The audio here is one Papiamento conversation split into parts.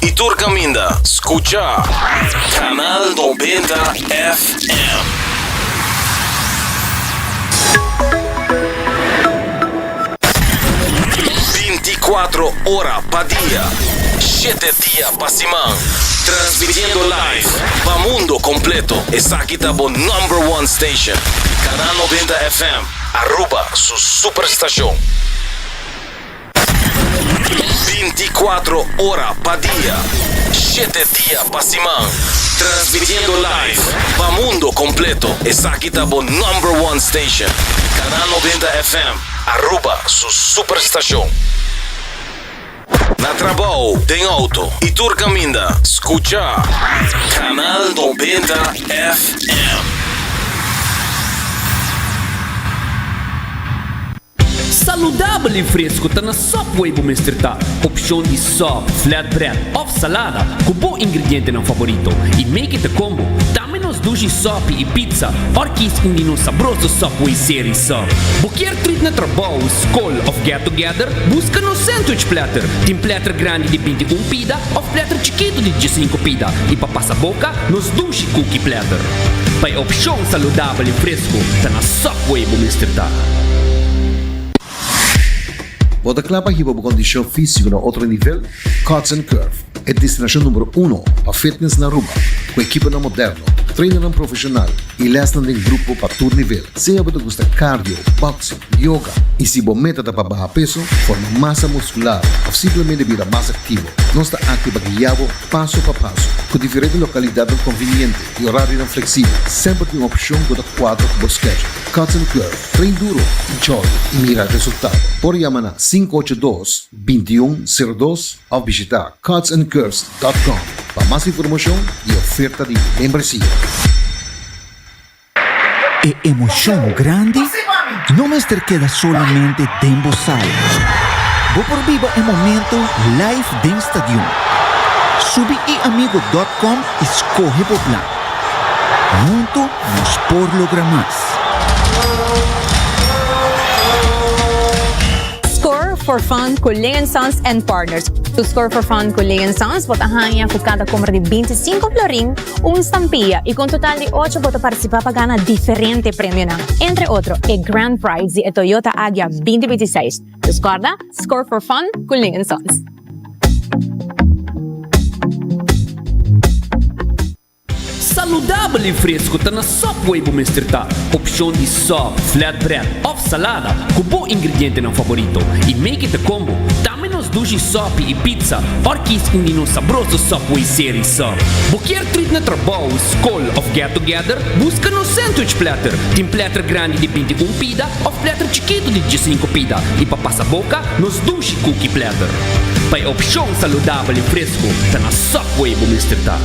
y tur caminda, scucha Canal 90 FM. 24 ora pa dia, shete dia pa siman, transmitiendo live pa mundo completo. Esaki ta bo number one station, Canal 90 FM, Aruba su superstacion. 24 ora pa dia, shete dia pa siman, transmitiendo live pa mundo completo. Esaki ta bo number one station, Canal 90 FM, Aruba su superstacion. Na trabou, den auto y tur caminda, scucha Canal 90 FM. Saludabel y fresco ta na Subway bo mester ta. Opcion di sub, flatbread of salada cu bo ingredientenan favorito y make it a combo. Tambe nos dushi sopi y pizza or kies un di nos sabroso Subway Series sub. Bo kier treat na trabou, scol of get together? Busca nos sandwich platter. Tin platter grandi di 21 pida of platter chikito di 15 pida y pa pasa boca nos dushi cookie platter. Pa e opcion saludabel y fresco ta na Subway bo mester ta. Bo ta kla pa hiba bo kondishon físiko na otro nivel? Cuts and Curve, e destinashon numero uno pa fitness na Aruba, ku ekiponan moderno, trainernan profeshonal i lèsnan den grupo pa tur nivel. Sea bo ta gusta cardio, boxing, yoga i si bo meta ta pa baha peso, forma masa muskular òf simplemente bira mas aktivo, nos ta aki pa guia bo paso pa paso. Ku diferente lokalidatnan konviniente i orarionan fleksibel, semper tin un opshon ku ta kuadra ku bo schedule. Cuts and Curve, train duro, enjoy i mira resultado. Por yama na 582 2102 òf bishita cutsandcurves dòt com pa mas informashon i oferta di membresia. E emocion grandi no mester keda solamente den bo sala. Bo por biba e momento live den stadion. Subi iamigo dot com y scoge bo plan. Hunto nos por logra mas. Score for Fun cu Ling Sons and Partners. Cu Score for Fun cu Ling Sons bo ta haña cu cada compra di 25 florin un stampia y cu un total di ocho bo ta participa pa gana diferente premionan, entre otro e Grand Prize di e Toyota Agya 2026. Dus corda, Score for Fun cu Ling Sons. Saludabel y fresco ta na Subway bo mester ta. Opcion di sub, flatbread of salada cu bo ingredientenan favorito y make it a combo. Tambe nos dushi sopi y pizza or kies un di nos sabroso Subway Series sub. Bo kier treat na trabou, scol of get together? Busca nos sandwich platter. Tin platter grandi di 21 pida of platter chikito di 15 pida y pa pasa boca nos dushi cookie platter. Pa e opcion saludabel y fresco ta na Subway bo mester ta.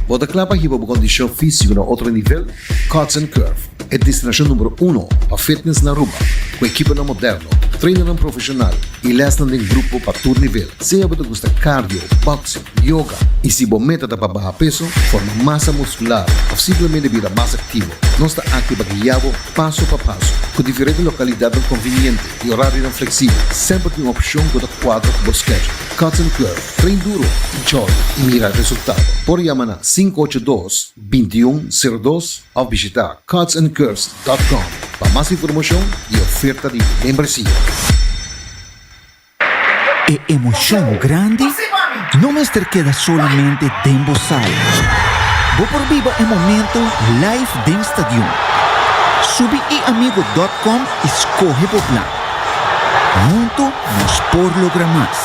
Bo ta kla pa hiba bo kondishon físiko na otro nivel? Cuts and Curve, e destinashon numero uno pa fitness na Aruba, ku ekiponan moderno, trainernan profeshonal i lèsnan den grupo pa tur nivel. Sea bo ta gusta cardio, boxing, yoga i si bo meta ta pa baha peso, forma masa muskular òf simplemente bira mas aktivo, nos ta aki pa guia bo paso pa paso. Ku diferente lokalidatnan konviniente i orarionan fleksibel, semper tin un opshon ku ta kuadra ku bo schedule. Cuts and Curve, train duro, enjoy i mira resultado. Por yama na 582 2102 òf bishita cutsandcurves dòt com pa mas informashon i oferta di membresia. E emocion grandi no mester keda solamente den bo sala. Bo por biba e momento live den stadion. Subi iamigo dòt com i scoge bo plan. Hunto nos por logra mas.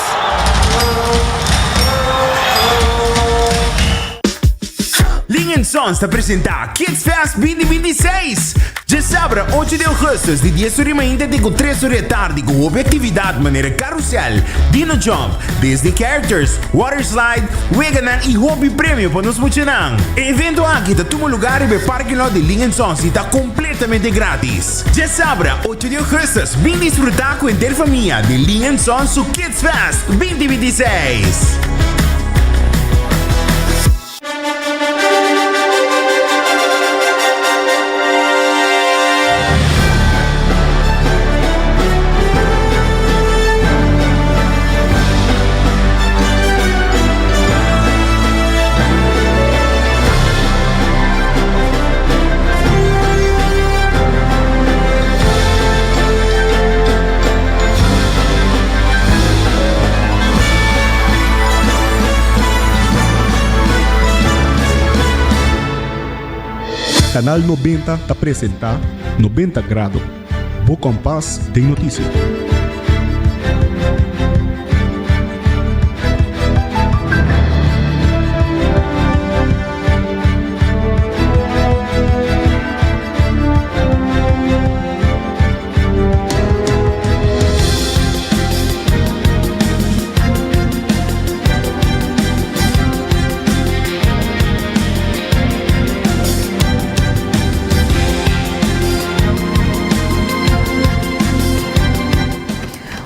Ling and Sons ta presenta Kids Fest 2026! Djesabra ocho di augustus di dies ora di mainta te ku tres ora di atardi ku hopi aktividat manera karusel, dino jump, Disney characters, water slide, weganan i hopi premio pa nos muchanan. E evento aki ta tuma lugar riba e parking lot di Ling and Sons i ta kompletamente gratis. Djesabra ocho di augustus bin disfruta ku henter famia di Ling and Sons su Kids Fest 2026! Canal 90 ta presenta 90 Grado, bo kompas den notisia.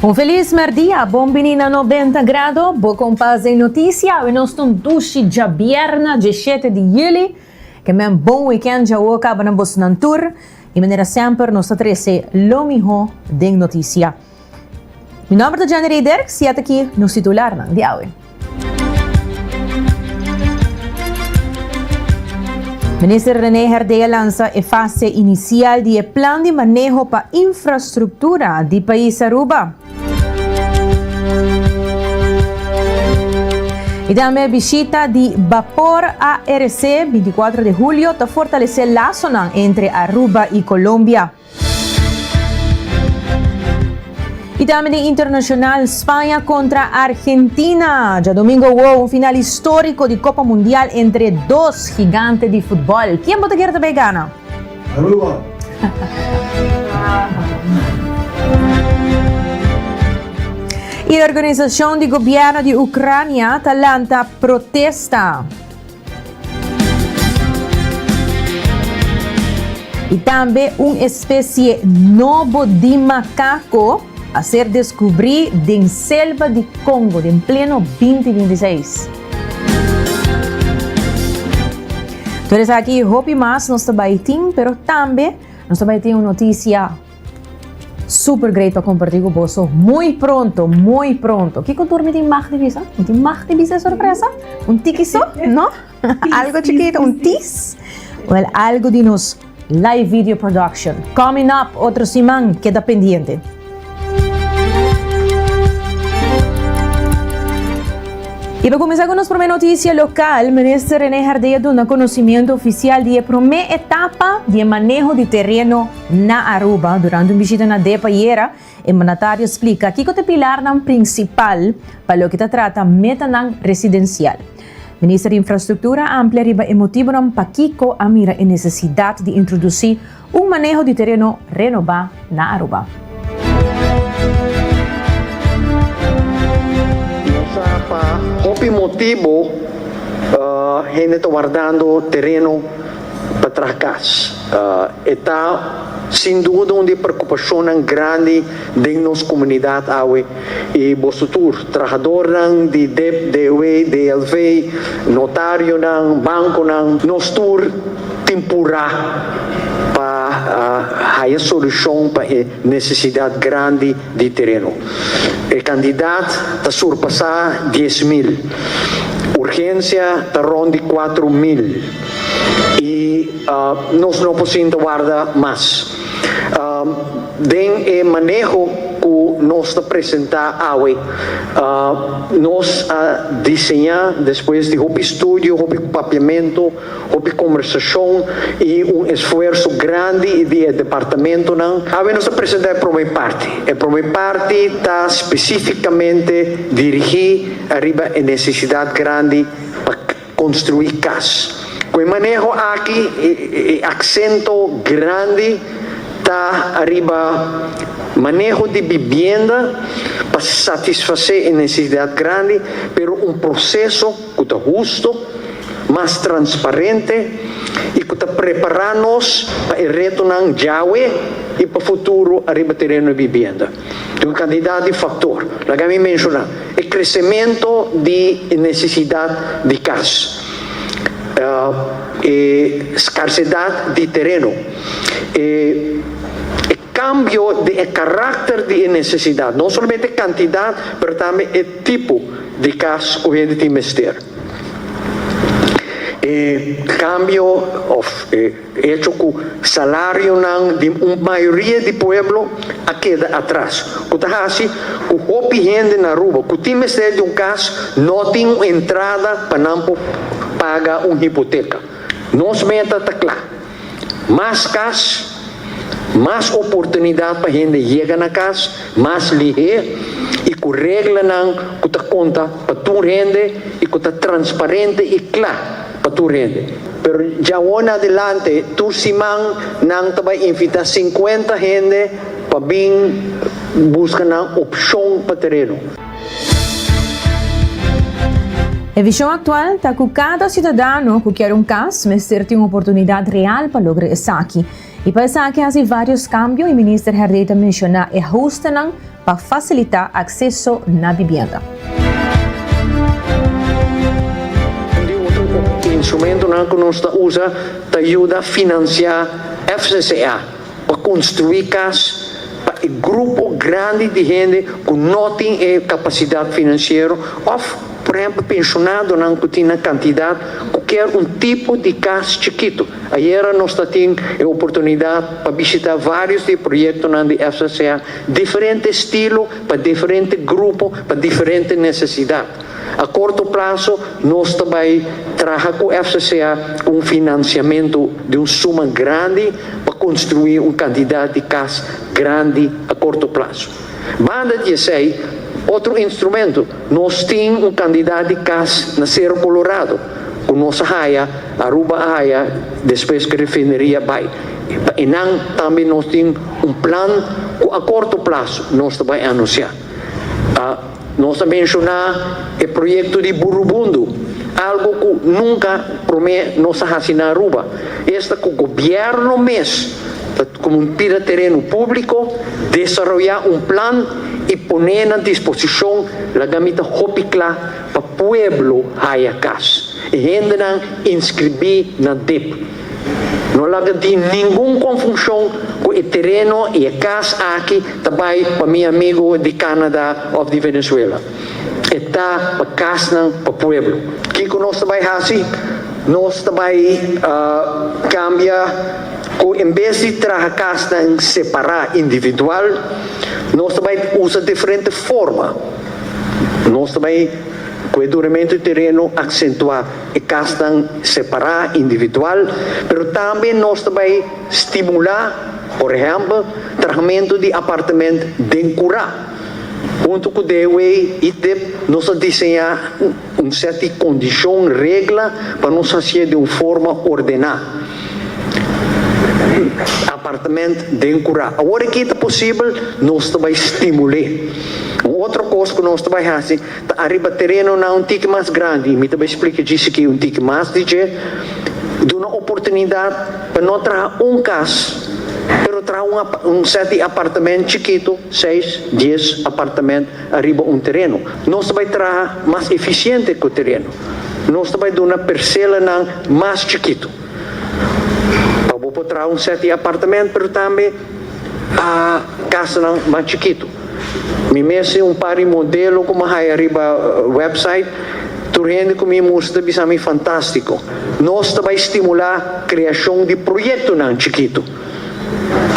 Un feliz merdia, bon bini na 90 Grado, bo kompas den noticia. Awe nos ta un dushi djabierna, 17 di juli. Ke men bon weekend djawo kaba na bosnan tur. Di manera semper nos ta trece lo miho den noticia. Mi nomber ta Jenny Dirks y ataki nos titularnan di awe. Minister René Herdé a lansa e fase inicial di e plan di maneho pa infrastructura di pais Aruba. Y tambe bishita di Bapor ARC 24 di julio ta fortalece lasonan entre Aruba y Colombia. Y tambe den internacional Spaña contra Argentina. Djadomingo wo un final historico di Copa Mundial entre dos gigante di futbol. Ken bo ta kier ta bay gana? Aruba. Y organisacion di gobierno di Ucrania ta lanta protesta. Y tambe un especie nobo di macaco a ser descubri den selva di Congo den pleno 2026. Tur esaki y hopi mas nos ta bay tin, pero tambe nos ta bay tin un noticia super great pa comparti cu boso muy pronto, muy pronto. Kico tur mi tin mag di bisa? Mi tin mag di bisa e sorpresa? Un tiki so? No? Algo chikito, un tease? Well, algo di nos live video production. Coming up otro siman, keda pendiente. Y pa cuminsa cu nos prome noticia local, Minister Rene Hardé a duna conocimiento oficial di e prome etapa di e maneho di tereno na Aruba. Durante un bishita na dep ayera, e mandatario splica kico ta e pilarnan principal pa loke ta trata metanan residencial. Minister di Infrastructura a amplia riba e motibonan pakico a mira e necesidad di introduci Un maneho di tereno renobá na Aruba. Nos sa pa hopi motibu hende ta wardando tereno pa traha kas. E ta sin duda un di e preokupashonnan grandi den nos komunidat awe i boso tur, trahadornan di dep, DOW, DLV, notarionan, bankonan, nos tur Tin purá pa haya solushon pa e nesesidat grandi di tereno. E kantidat ta surpasá 10,000. Urgensia ta rònt di 4000 i nos no por sinta warda mas. Den e maneho ku nos ta presentá awe, nos a diseñá despues di hopi studio, hopi papiamentu, Hopi kombersashon i un esfuerso grandi di e departamentonan. Awe nos ta presentá e promé parti. E promé parti ta spesífikamente dirigí ariba e nesesidat grandi pa konstruí kas. Ku e maneho aki e aksento grandi ta ariba maneho di bibienda pa satisfasé e nesesidat grandi, pero un proseso ku ta husto, mas transparente i ku ta prepará nos pa e retonan djawe i pa futuro ariba tereno di bibienda. Tin un kantidat di faktor. Laga mi menshoná, e kresementu di e nesesidat di kas, e skarsedat di tereno, e kambio den e karakter di e nesesidat, no solamente e kantidat pero tambe e tipo di kas ku hende tin mester. E kambio òf e echo ku salarionan di un mayoria di pueblo a keda atras, ku ta hasi ku hopi hende na Aruba ku tin mester di un kas no tin un entrada pa nan por paga un hipoteka. Nos meta ta kla. Mas kas, mas oportunidat pa hende yega na kas mas lihé i ku reglanan ku ta konta pa tur hende i ku ta transparente i kla pa tur hende. Pero djawo na adelante tur siman nan ta bai invitá sinkuenta hende pa bin buska nan opshon pa tereno. E vision actual ta cu cada ciudadano cu kier un cas mester tin un oportunidad real pa logra esaki. Y pa esaki haci varios cambio y Minister Herdé ta menciona e ahustenan pa facilita acceso na bibienda. Un di otro instrumentonan cu nos ta usa ta yuda financia FCCA. Pa construi cas pa e grupo grandi di hende cu no tin e capacidad financiero of, por ehempel, pensionadonan cu tin na cantidad cu kier un tipo di cas chikito. Ayera nos ta tin e oportunidad pa bishita varios di e proyectonan di FCCA, diferente estilo pa diferente grupo, pa diferente necesidad. A corto plazo nos ta bay traha cu FCCA un financiamento di un suma grandi pa construi un cantidad di cas grandi a corto plazo. Banda di esey, otro instrumento, nos tin un cantidad di cas na Cerro Colorado cu nos a haya, Aruba a haya despues cu refineria bay. Pa enan tambe nos tin un plan cu a corto plazo nos ta bay anuncia. Nos a menshoná e proyekto di Burubundu, algu ku nunka promé nos a hasi na Aruba, esta ku gobièrnu mes ta kumpira tereno públiko, desaroyá un plan i pon'é na disposishon laga mi ta hopi kla pa pueblo haya kas. E hendenan inskribí na dip. No laga tin ningun konfushon ku e tereno i e kas aki ta bai pa mi amigu di Canada òf di Venezuela. E ta pa kasnan pa pueblo. Kiko nos ta bai hasi? Nos ta bai kambia ku en bes di traha kasnan separá individual, nos ta bai usa diferente forma. Nos ta bai ku e duramentu di tereno aksentuá. E kasnan separá, individual, pero tambe nos ta bai stimulá, por ehèmpel, trahamentu di apartement den kurá. Huntu ku DW i dip nos a diseñá un sèt di kondishon, regla, pa nos hasié di un forma ordená. Apartement den kurá. Awor aki ta posibel, nos ta bai stimul'é. Un otro kos ku nos ta bai hasi Ta ariba terenonan un tiki mas grandi, mi ta bai splika djis aki un tiki mas di dje, duna oportunidat pa no traha un kas, pero traha un un set di apartament chikitu, seis, dies apartament ariba un tereno. Nos ta bai traha mas efisiente ku tereno. Nos ta bai duna perselanan mas chikitu pa bo por traha un set di apartament, pero tambe kasanan mas chikitu. Mi mes tin un par di modelo ku mi a haya riba website, tur hende ku mi mustra ta bisa mi fantástiko. Nos ta bai stimulá kreashon di proyektonan chikitu,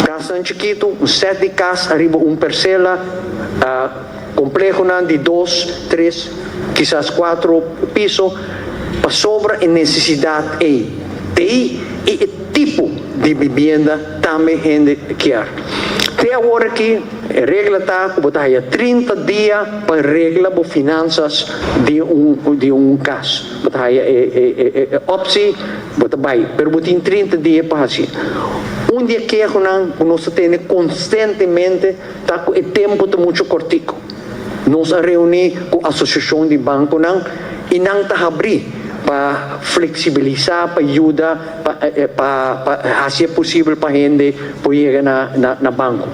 kasnan chikitu, un sèt di kas ariba un persela, komplehonan di dos, tres, kisas kuatro piso, pasobra e nesesidat ei t'ei i e tipo di bibienda tambe hende kier. Te awor aki e regla ta ku bo ta haya 30 dia pa regla bo finansas di un di un kas. Bo ta haya e e e opsi, bo ta bai, pero bo tin 30 dia pa hasi. Un di e kehonan ku nos ta tene konstantemente ta ku e tempu ta muchu kortiku. Nos a reuní ku asosiashon di bankonan i nan ta habrí pa fleksibilisá, pa yuda, pa pa hasi e posibel pa hende por yega na na banko.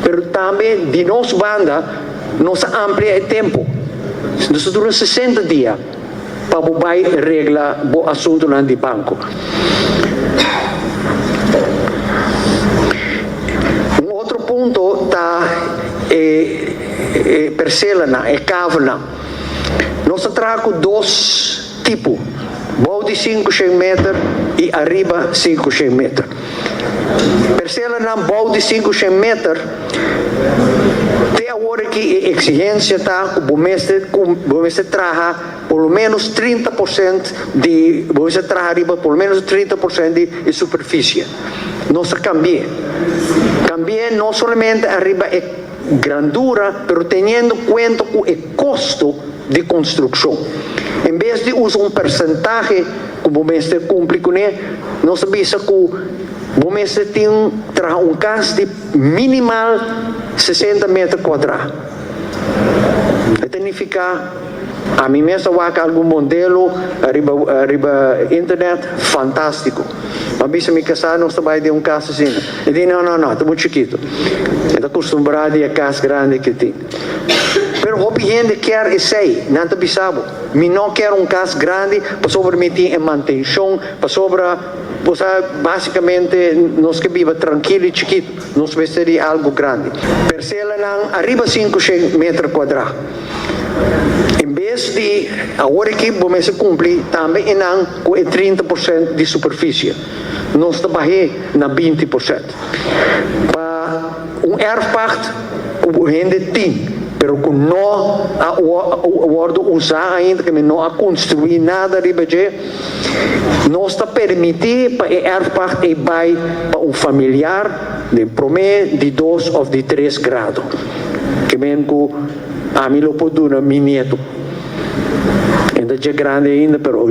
Pero tambe di nos banda nos a amplia e tempu. Nos ta dura 60 dia pa bo bai regla bo asuntunan di banko. Un otro punto ta e e perselanan, e kavelnan. Nos ta traha ku dos tipo, bou di 500 meter i ariba 500 meter. Perselanan bou di 500 meter te. Te awor aki e exigencia ta cu bo mester bo mester traha por lo menos 30% di bo mester traha riba por lo menos 30% di e superficie. Nos a cambi'e. Cambi'e no solamente ariba e grandura pero teniendo cuenta cu e costo di construccion. En bes di usa un percentahe cu bo mester cumpli cune, nos a bisa cu bo mester tin traha un cas di minimal 60 meter cuadra. E ta nifica, ami mes a wak algun modelo riba riba internet, fantastico. M'a bisa mi casá nos ta bay den un cas asina. E di no no no, ta mucho chikito. E ta acostumbrá di e cas grandi ke tin. Pero hopi hende kier esey, nan ta bisa bo, mi no kier un cas grandi pasobra mi tin e mantencion, pasobra bo sa basicamente nos ke biba trankilo y chikito, nos mester di algo grandi. Percelanan ariba 500 meter cuadra. En bes di awor aki bo mester cumpli tambe enan cu e 30% di superficie. Nos ta bah'é na 20%. Pa un erfpacht ku hende tin, pero ku no a wòrdu usá ainda, ku no a konstruí nada riba dje, nos ta permití pa e erfpacht ei bai pa un familiar den promé, di dos òf di tres grado. Ke men ku ami lo por duna mi nietu. E ta dje grandi ainda pero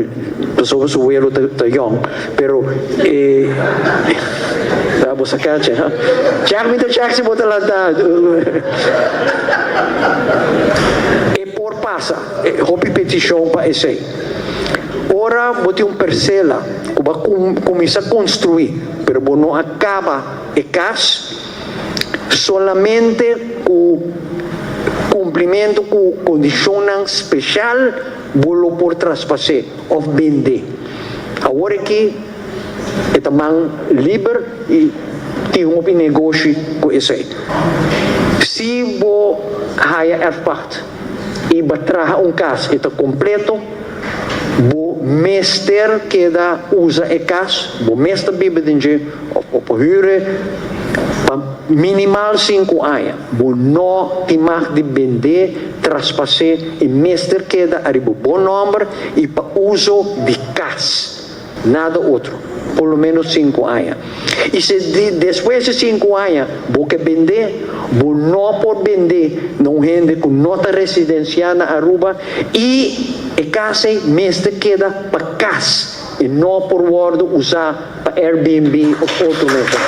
pasobra su welo ta yong pero e ta bo sa cacha ha check mi ta check si bo ta lanta e por pasa hopi peticion pa esey ora bo tin un percela cu bo a cuminsa construi pero bo no a caba e cas. Solamente ku kumplimentu ku kondishonnan speshal bo lo por traspas'é òf bend'é. Awor aki e ta man liber i tin hopi negoshi ku esei. Si bo haya erfpacht i bo traha un kas e ta kompleto, bo mester keda usa e kas, bo mes ta biba den dje òf bo por hür e pa minimal sinku aña. Bo no tin mag di bend'é, traspas'é i mester keda ariba bo nòmber i pa uso di kas. Nada otro. Por lo menos sinku aña. I si despues di sinku aña bo ke bend'é, bo no por bend'é na un hende ku no ta residensiá na Aruba i e kas ei mester keda pa kas i no por wòrdu usá pa Airbnb òf otro meta.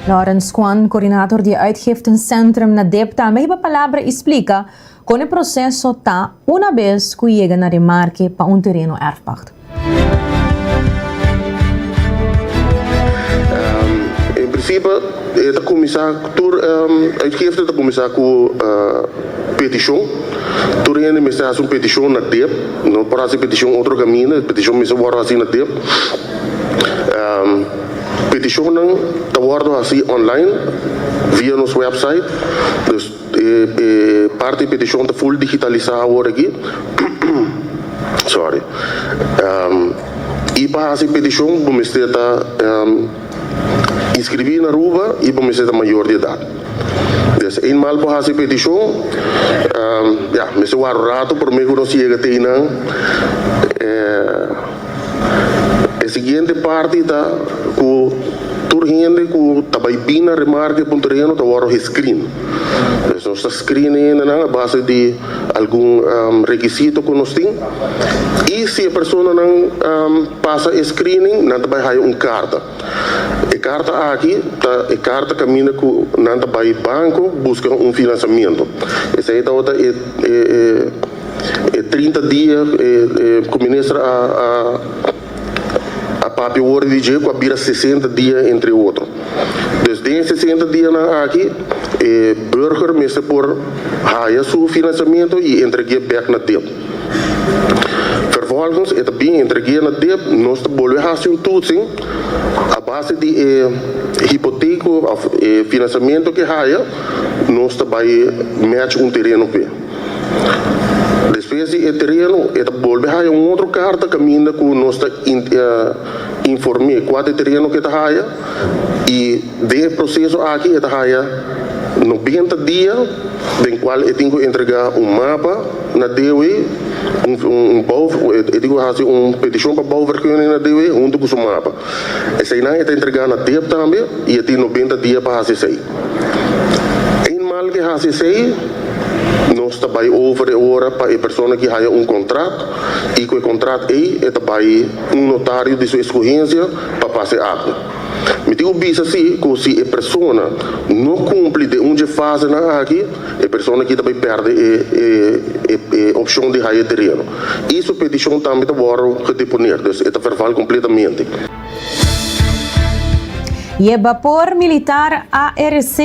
Lawrence Kwan, coördinator di e Uitgiftencentrum na dip tambe hiba palabra y splica con e proceso ta una bes cu yega na remarke pa un tereno erfpacht. En principe e ta cuminsa tur uitgifte ta cuminsa cu peticion. Tur hende mester haci un peticion na dip. No por haci peticion otro caminda, e peticion mester wordo haci na dip. Peticionnan ta wordo haci online via nos website. Dus e parti di peticion ta full digitalisa awor aki. Sorry. Y pa haci peticion bo mester ta inscribi na Aruba y bo mester ta mayor di edad. Des eenmaal bo haci peticion, ya, mester wak un rato prome cu nos yega te eynan. E siguiente parti ta cu tur hende cu ta bay bin na remarke pa un tereno ta worde gescreen. Pues nos ta screen e hendenan a base di algun rekisito cu nos tin y si e personanan pasa e screening nan ta bay haya un carta. E carta aki ta e carta caminda cu nan ta bay banco busca un financiamento. Esey tabata e. E 30 dia cu minister a a papia worde di dje cu a bira 60 dia entre otro. Dus den e 60 dianan aki e burger mester por haya su financiamento y entregu'e bek na dip. Vervolgens e ta bin entregu'e na dip, nos ta bolbe haci un toetsing a base di e hipoteek of e financiamento cu e haya nos ta bay match un tereno p'e. Despues di e tereno e ta bolbe haya un otro karta kaminda ku nos ta inform'é kua ta e tereno ku e ta haya i den e proseso aki e ta haya 90 dia den kual e tin ku entregá un mapa na DOW, un bouw, e tin ku hasi un petishon pa bouwvergunning na DOW huntu ku su mapa. Eseinan e ta entregá na dep tambe i e tin 90 dia pa hasi esei. Eenmaal ke hasi esei, nos ta bai over e ora pa e persona ki haya un kontrat i ku e kontrat ei e ta bai un notario di su eskohensia pa pasa e akta. Mi tin ku bisa si ku si e persona no kumpli den un dje fasenan aki, e persona aki ta bai pèrdè e e e opshon di haya e tereno i su petishon tambe ta wòrdu gedeponeer, dus e ta verval kompletamente. E bapor militar ARC,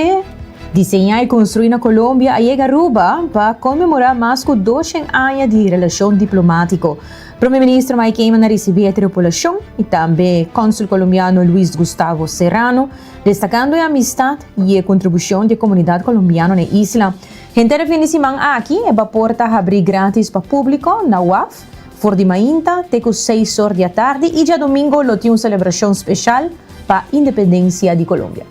diseñá i konstruí na Colombia, a yega Aruba pa konmemorá mas ku 200 aña di relashon diplomátiko. Prome Minister Mike Eman a risibí e tripulashon i tambe kònsul kolombiano Luis Gustavo Serrano, destakando e amistat i e kontribushon di e komunidat kolombiano na e isla. Henter e fin di siman aki e bapor ta habrí grátis pa públiko na waf for di mainta te ku seis or di atardi i djadomingo lo tin un selebrashon speshal pa independensia di Colombia.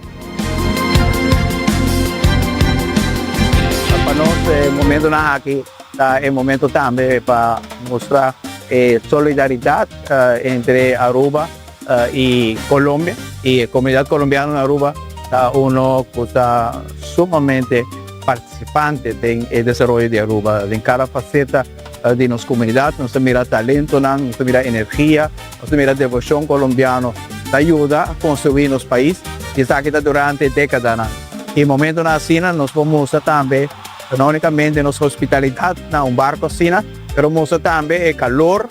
Pa nos e momentonan aki ta e momento tambe pa mustra e solidaridat entre Aruba y Colombia y e comunidad colombiano na Aruba ta uno cu ta sumamente participante den e desaroyo di Aruba den cada faceta di nos comunidad. Nos ta mira talentonan, nos ta mira energia, nos ta mira devocion colombiano ta yuda construi nos pais y esaki ta durante decadanan. Y momentonan asina nos por mustra tambe no unicamente nos hospitalidad na un barco asina, pero mustra tambe e calor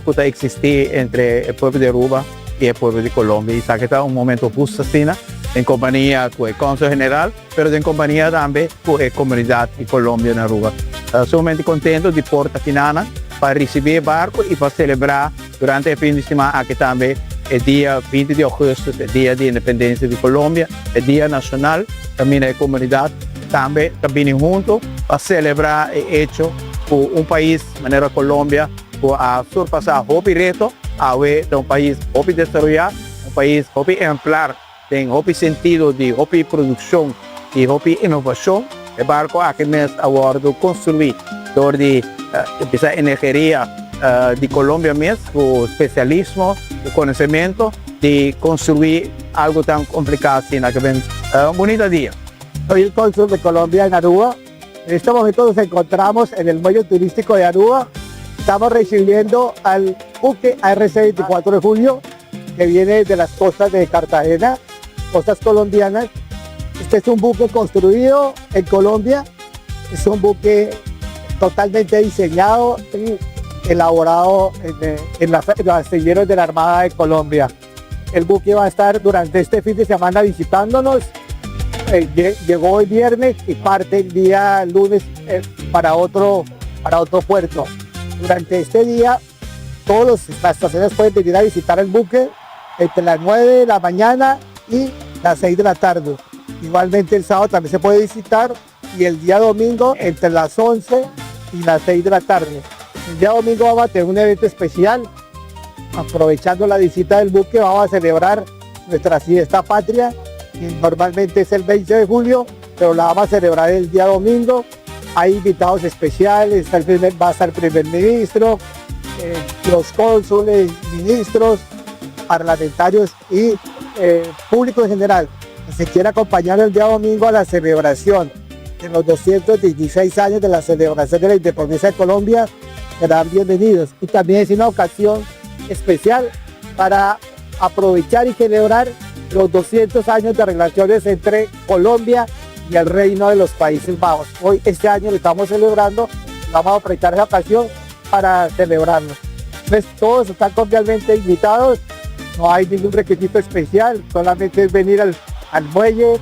cu ta existi entre e pueblo di Aruba y e pueblo di Colombia. Y esaki ta un momento husto asina den compania cu e Consul General, pero den compania tambe cu e comunidad di Colombia na Aruba. Ta sumamente contento di por ta kinanan pa ricibi e barco y pa celebra durante e fin di siman aki tambe e dia 20 di augustus, e dia di independencia di Colombia, e dia nacional caminda e comunidad tambe ta bini hunto pa celebra e hecho cu un pais manera Colombia cu a surpasa hopi reto, awe ta un pais hopi desaroya, un pais hopi ehemplar Den hopi sentido di hopi produccion y hopi innovacion. E barco aki mes a wordo construi door di bisa energeria di Colombia mes cu specialismo, cu conocemento di construi algo tan complica asina. Un bunita dia. Soy el Cónsul de Colombia en Aruba. En este momento nos encontramos en el muelle turístico de Aruba. Estamos recibiendo al buque ARC 24 de julio que viene de las costas de Cartagena, costas colombianas. Este es un buque construido en Colombia, es un buque totalmente diseñado y elaborado en, en, los astilleros de la Armada de Colombia. El buque va a estar durante este fin de semana visitándonos. Eh, llegó hoy viernes y parte el día lunes eh, para, otro, para otro puerto. Durante este día todas las pasajeros pueden venir a visitar el buque entre las 9 de la mañana y las 6 de la tarde. Igualmente el sábado también se puede visitar y el día domingo entre las 11 y las 6 de la tarde. El día domingo vamos a tener un evento especial. Aprovechando la visita del buque vamos a celebrar nuestra fiesta patria, que normalmente es el 20 de julio, pero la vamos a celebrar el día domingo. Hay invitados especiales, está el primer, va a estar el primer ministro, eh, los cónsules, ministros, parlamentarios y eh, público en general. Si quiere acompañar el día domingo a la celebración de los 216 años de la celebración de la independencia de Colombia, serán bienvenidos. Y también es una ocasión especial para aprovechar y celebrar los 200 años de relaciones entre Colombia y el Reino de los Países Bajos. Hoy, este año lo estamos celebrando, vamos a aprovechar esa ocasión para celebrarlo. Entonces, todos están cordialmente invitados, no hay ningún requisito especial, solamente es venir al, al muelle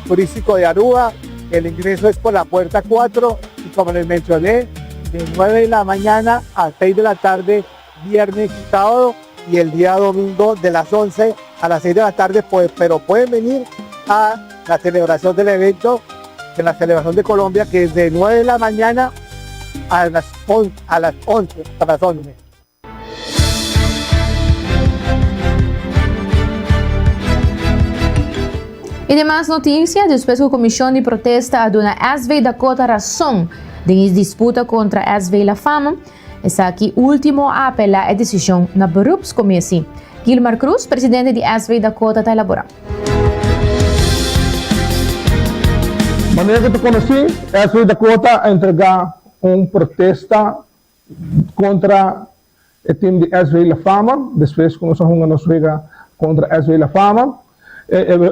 turístico de Aruba, el ingreso es por la puerta 4 y como les mencioné, de 9 de la mañana a 6 de la tarde, viernes y sábado, y el día domingo de las 11 a las 6 de la tarde, pues, pero pueden venir a la celebración del evento, de la celebración de Colombia, que es de 9 de la mañana a las a las 11 tras 11. Y demas noticia, despues cu comision di protesta a duna SV Dakota rason den e disputa contra SV La Fama, esaki ultimo a apela e decision na beroepscommissie. Gilmar Cruz, presidente di SV Dakota ta elabora. Manera cu ta conoci, SV Dakota a entrega un protesta contra e team di SV La Fama, despues cu nos a hunga nos wega contra SV La Fama.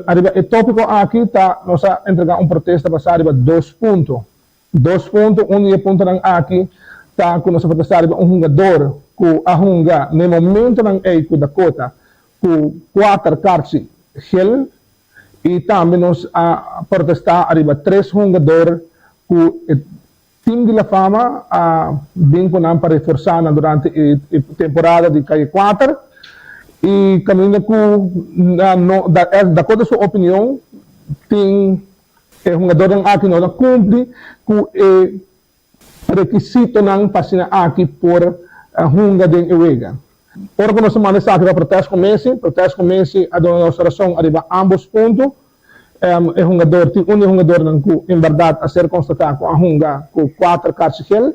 Ariba e topico aki ta nos a entrega un protesta basa riba dos punto. Dos punto, un di e puntonan aki ta cu nos a protesta riba un hungador cu a hunga n'e momentonan ey cu Dakota cu cuater karchi gel y tambe nos a protesta ariba tres hungador cu e Team di La Fama a bin ku nan pa reforsá nan durante e temporada di Calle Cuater i kaminda ku nan no Dakota su opinion tin e hungadornan aki no ta kumpli ku e rekisitonan pa asina aki por hunga den e wega. Ora ku nos a manda esaki pa Protest Commissie, Protest Commissie a duna nos rason ariba ambos punto. E hungador tin un di e hungadornan ku en bèrdat a ser konstatá ku a hunga ku kuater karchi gel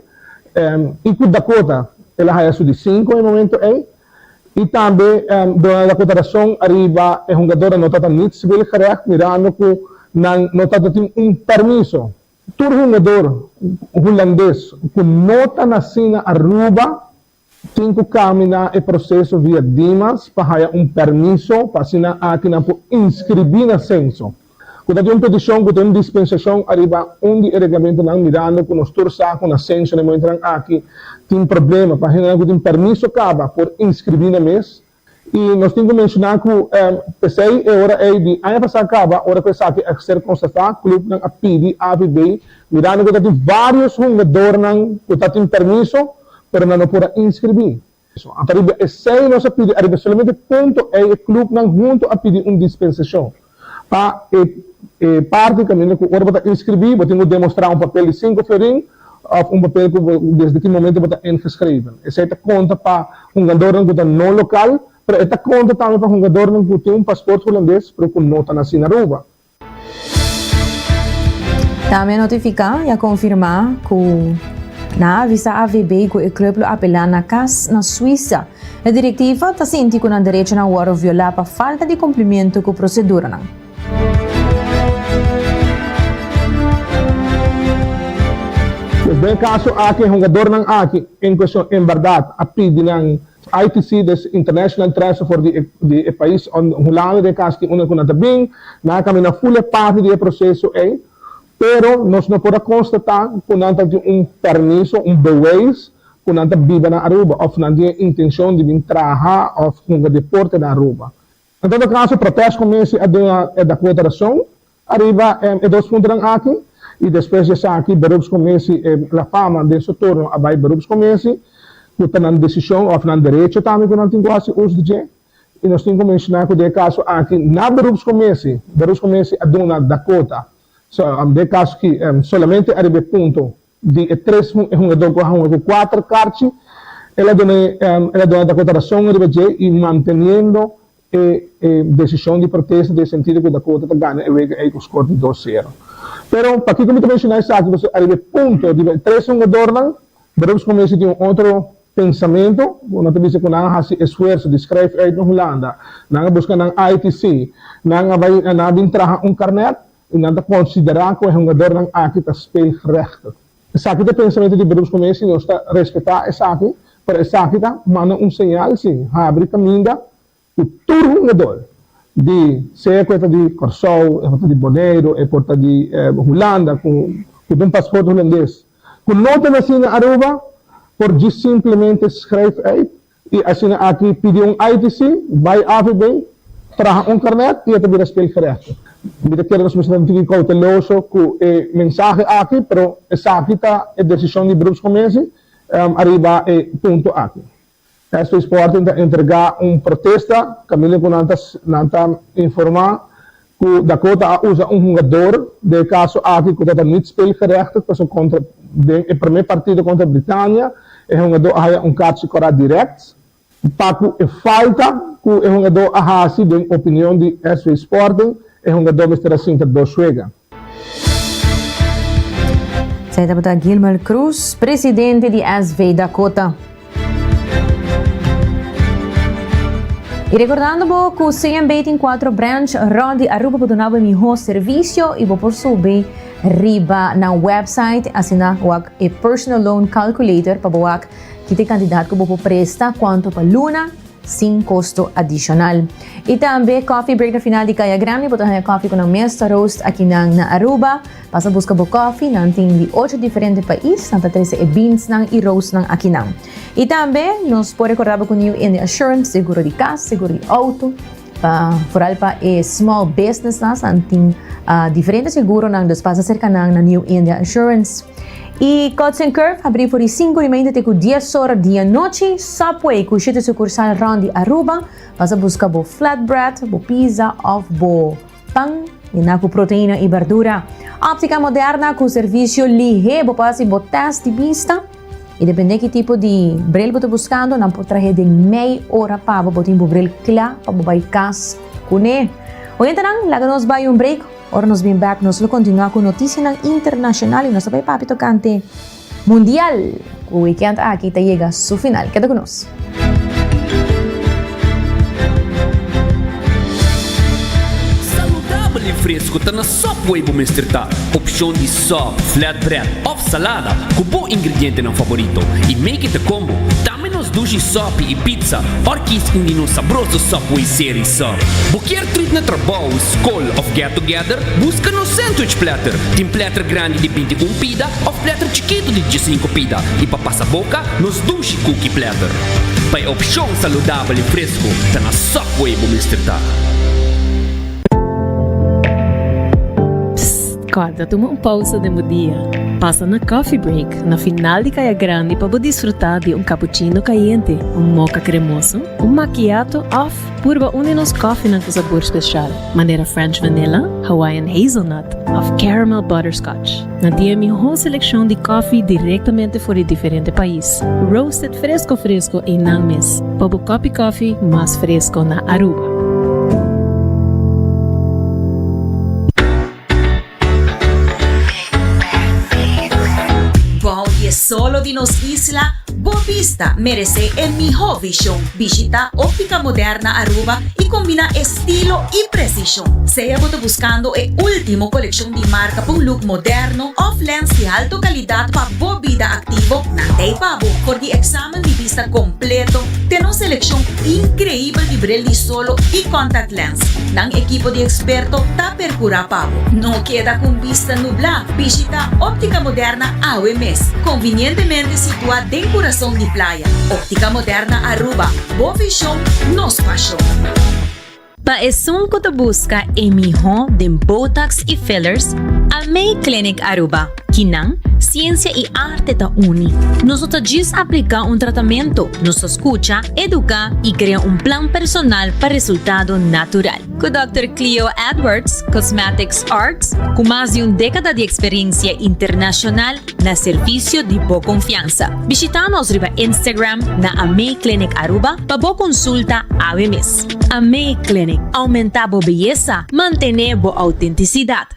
i ku Dakota el a haya su di sinku e momento ei. I tambe duna Dakota rason ariba e hungadornan no tabata niet speelgerecht mirando ku nan no tabata tin un permiso. Tur hungador hulandes ku no ta nasí na Aruba Tin ku kaminá e proseso via Dimas pa haya un permiso pa asina aki nan por inskribí na senso. Ku ta tin un petishon ku ta un dispensashon ariba un di e reglamentonan mirando ku nos tur sa ku na senso na e momentonan aki tin problema pa hendenan ku tin permiso kaba por inskribí nan mes. I nos tin ku menshoná ku p'esei e ora ei di aña pasá kaba, ora ku esaki a ser konstatá, klupnan a pidi AVB, mirando ku ta tin vários hungadornan ku ta tin permiso, pero nan no por a inskribí. Anto riba esei nos a pidi, ariba solamente punto ei e klupnan huntu a pidi un dispensashon pa e e parti kaminda ku ora bo ta inskribí bo tin ku demostrá un papel di sinku florin òf un papel ku bo desde ki momento bo ta ingeschreven. Esei ta konta pa hungadornan ku ta no lokal, pero e ta konta tambe pa hungadornan ku tin un pasport hulandes pero ku no ta nasí na Aruba. Tambe a notifiká i a konfirmá ku nan a avisá AVB ku e klup lo apelá na kas na Suisa. E direktiva ta sinti ku nan derechonan wòrdu violá pa falta di kumplimentu ku proseduranan. Pues den e kaso aki e hungadornan aki en kuestion en bèrdat a pidi nan ITC, des International Transfer for di di e pais Hulanda den e kaso aki unda ku nan ta bin, nan a kamina ful e parti di e proseso ei, pero nos no por a konstatá ku nan ta tin un permiso, un bewijs ku nan ta biba na Aruba òf nan tin e intenshon di bin traha òf hunga deporte na Aruba. En todo kaso, Protestcommissie a duna e Dakota rason ariba e dos puntonan aki i despues di esaki Beroepscommissie e La Fama den su turno a bai Beroepscommissie ku ta nan desishon òf nan derecho tambe ku nan tin ku hasi uso di dje. I nos tin ku menshoná ku den e kaso aki na Beroepscommissie, Beroepscommissie a duna Dakota den e kaso aki solamente ariba e punto Di e tres hungadó ku a hunga ku kuater karchi, el a duna el a duna Dakota rason riba dje i manteniendo e e desishon di protesta den sentido ku Dakota ta gana e wega ei ku skor di dos sero. Pero pakiko mi ta menshoná esaki? Pasobra ariba e punto riba e tres hungadornan, Beroepscommissie tin un otro pensamento, ku nan ta bisa ku nan a hasi esfuerso di skrijf uit na Hulanda, nan a buska nan ITC, nan a bai nan a bin traha un karnet, I nan ta konsiderá ku e hungadornan aki ta speelgerechtigd. Esaki ta e pensamentu di Beroepscommissie, nos ta respetá esaki, pero esaki ta manda un señal si habri kaminda ku tur hungador di sea ku e ta di Kòrsou, e por ta di Boneiru, e por ta di Hulanda ku ku ta un pasport hulandes ku no ta nasí na Aruba por djis simplemente schrijf uit I asina aki pidi un ITC, bai AVB, traha un karnet i e ta bira speelgerechtigd. Mi ta kere nos mester ta un tiki kouteloso ku e mensahe aki, pero esaki ta e desishon di Beroepscommissie ariba e punto aki. SV Sporting ta entregá un protesta kaminda ku nan ta nan ta informá ku Dakota a usa un hungador den e kaso aki ku ta ta niet speelgerechtigd pasobra kontra. Den e promé partido kontra Britania e hungadó a haya un karchi kòrá dirèkt pa ku e falta ku e hungadó a hasi den opinion di SV Sporting e hungadó mester a sinta dos wega. Esei tabata Gilmer Croes, presidente di SV Dakota. Y recordando bo cu CMB tin cuatro branch rond di Aruba pa duna bo e miho servicio y bo por subi riba nan website asina wak e personal loan calculator pa bo wak kita e cantidad cu bo por presta cuanto pa luna sin costo adicional. Y tambe Coffee Break na final di Caya Grandi bo ta haya coffee cu nan mes ta roast akinan na Aruba. Pasa busca bo coffee, nan tin di ocho diferente pais, nan ta trece e beansnan y roastnan akinan. Y tambe nos por recorda bo cu New India Assurance, seguro di cas, seguro di auto, pa vooral pa e small businessnan, nan tin diferente seguronan, dus pasa cerca nan na New India Assurance. Y Cuts and Curve habri for di cinco di mainta te cu dies ora di anochi, Subway cu shete sucursal rond di Aruba, pasa busca bo flatbread, bo pizza of bo Pan yená ku proteina i berdura. Óptika moderna ku servisio lihé. Bo por hasi bo tèst di bista i dependé ki tipo di bril bo ta buskando, nan por trahe den mei ora pa bo. Bo tin bo bril kla pa bo bai kas kuné. Oyentenan, laga nos bai un break. Ora nos bin bèk nos lo kontinuá ku notisianan internashonal i nos ta bai papia tokante Mundial ku weekend aki ta yega su final. Keda ku nos. Saludabel i fresco ta na Subway bo mester ta. Opcion di sub, flatbread of salada cu bo ingredientenan favorito y make it a combo. Tambe nos dushi sopi y pizza or kies un di nos sabroso Subway Series sub. Bo kier treat na trabou, scol of get together? Busca nos sandwich platter. Tin platter grandi di 21 pida Of platter chikitu di diesinco pida i pa pasa boka nos dushi cookie platter. Pa e opshon saludabel i fresco ta na Subway bo mester ta. Psst, kòrda tuma un pousa den bo dia. Pasa na Coffee Break na final di Kaya Grandi pa bo disfrutá di un cappuccino kayente, un mocha kremoso, un macchiato òf purba un di nos kòfinan ku sabor speshal, manera French Vanilla, Hawaiian Hazelnut òf Caramel Butterscotch. Nan tin e mihó selekshon di kòfi direktamente for di diferente pais, roasted fresko fresko einan mes, pa bo kòpi kòfi mas fresko na Aruba. Bou di e solo di nos isla, bo bista meresé e mihó vishon. Bishita Óptica Moderna Aruba i kombiná estilo i presishon. Sea bo ta buskando e último kolekshon di marka pa un look moderno òf lens di alto kalidat pa bo bida aktivo, nan ta ei pa bo. For di eksamen di bista kompleto te nos selekshon inkreibel di bril di solo i contact lens, nan ekipo di eksperto ta perkurá pa bo. No keda ku un bista nublá, bishita Óptica Moderna awe mes, konvinientemente situá den kurason di playa. Óptica Moderna Aruba, bo vishon, nos pashon. Pa esun ku ta buska e mihó den botox i fillers, Amei Clinic Aruba. Kinan, siensia i arte ta uni. Nos no ta djis apliká un tratamentu, nos ta skucha, eduká i krea un plan personal pa resultado natural. Ku Dòkter Cleo Edwards, Cosmetics Arts, ku mas di un dékada di eksperensia internashonal, Na servisio di bo konfiansa. Bishita nos riba Instagram na Amei Clinic Aruba pa bo konsulta awe mes. Amei Clinic, aumenta bo beyesa, mantene bo autentisidat.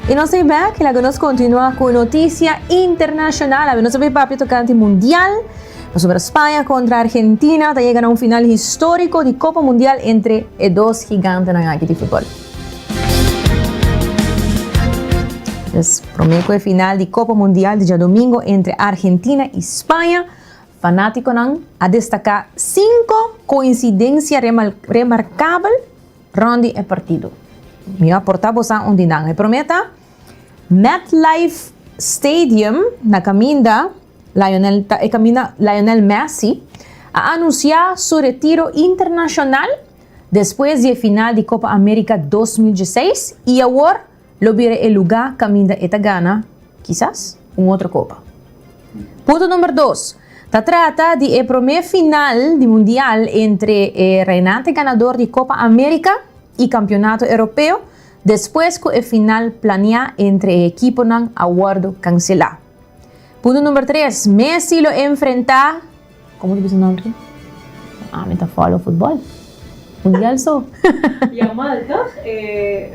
Y nos ta bek, laga nos continua cu noticia internacional. Awe nos ta bay papia tocante mundial. Pasobra Spaña kontra Argentina ta yega na un final históriko di Kopa Mundial entre e dos gigantenan aki di futbòl. Dus promé ku e final di Kopa Mundial di djadumingu entre Argentina i Spaña, fanátikonan a destaká sinku koinsidensia remarkabel rònt di e partido. Mi a porta bosan un di nan. E promé ta MetLife Stadium na kaminda. Lionel ta e kaminda Lionel Messi a anunsiá su retiro internashonal despues di e final di Copa America 2016 i awor lo bira e lugá kaminda e ta gana kisas un otro kopa. Punto number dos. Ta trata di e prome final di Mundial entre e reinante ganador di Copa America y Campeonato Europeo despues cu e final planea entre e ekiponan a wordo cancela. Punto number tres, Messi lo enfrenta, como ta bisa nomber aki? Ah, mi ta follow futbol. Mundial so. Yamal, toch? Eh,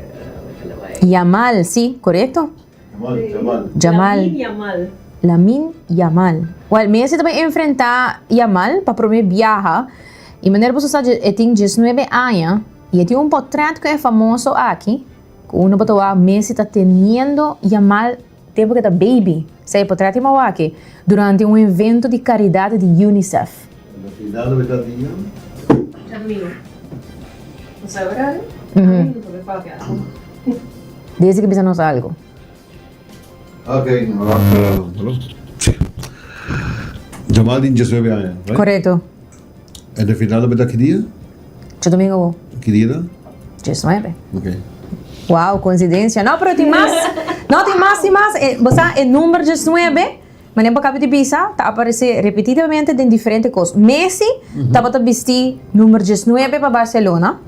Yamal, si, corecto. Jamal. Jamal. Lamin Yamal. Lamin Yamal. Well, Messi ta bay enfrenta Yamal pa prome biaha. Y manera boso sa e tin diesnuebe aña y e tin un potret cu e famoso aki cu uno bo ta wak Messi ta teniendo Yamal tempo cu e ta baby. Sa e potret tin bo wak aki durante un evento di caridad di UNICEF. Na final lo ta dia. Djadomingo. No sa horario? Djadomingo ta bay papia. Desde que bisa nos algo. Ok, sí. Jamal tin 19 aña, right? Correcto. En de final lo beta ki dia? Djadomingo bo. Ki dia ta? 19. Ok. Wow, coincidencia. No, pero tin mas. No, tin mas, tin mas. Eh, bo sa, e number 19, manera bo caba di bisa, ta aparece repetidamente den diferente cos. Messi tabata bisti number 19 pa Barcelona.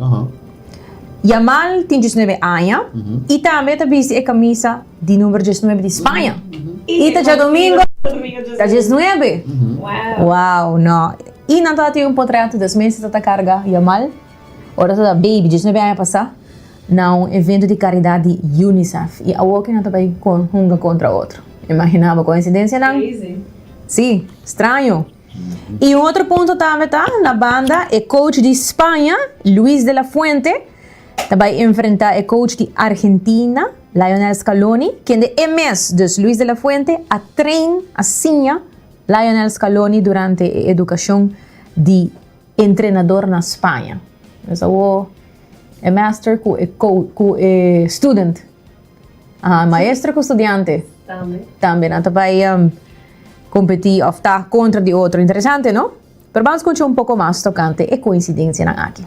Yamal tin 19 aña y tambe ta bisti e camisa di number 19 di Spaña. Y ta djadomingo ta 19. Wow, no. Y nan tabata tin un potret, dus Messi ta ta carga Yamal ora ta ta baby, 19 aña pasa, na un evento di caridad di UNICEF. Y awoki nan ta bay hunga contra otro. Imagina bo coincidencianan? Si, straño. Y un otro punto tambe ta, na banda e coach di Spaña, Luis de la Fuente, ta bay enfrenta e coach di Argentina, Lionel Scaloni, kende e mes, dus Luis de la Fuente, a train, a siña Lionel Scaloni durante e educacion di entrenador na Spaña. Dus awo e master cu e cu e student. Aha, maestro cu studiante. Tambe. Tambe nan ta bay competi of ta contra di otro. Interesante, no? Pero ban scucha un poco mas tocante e coincidencianan aki.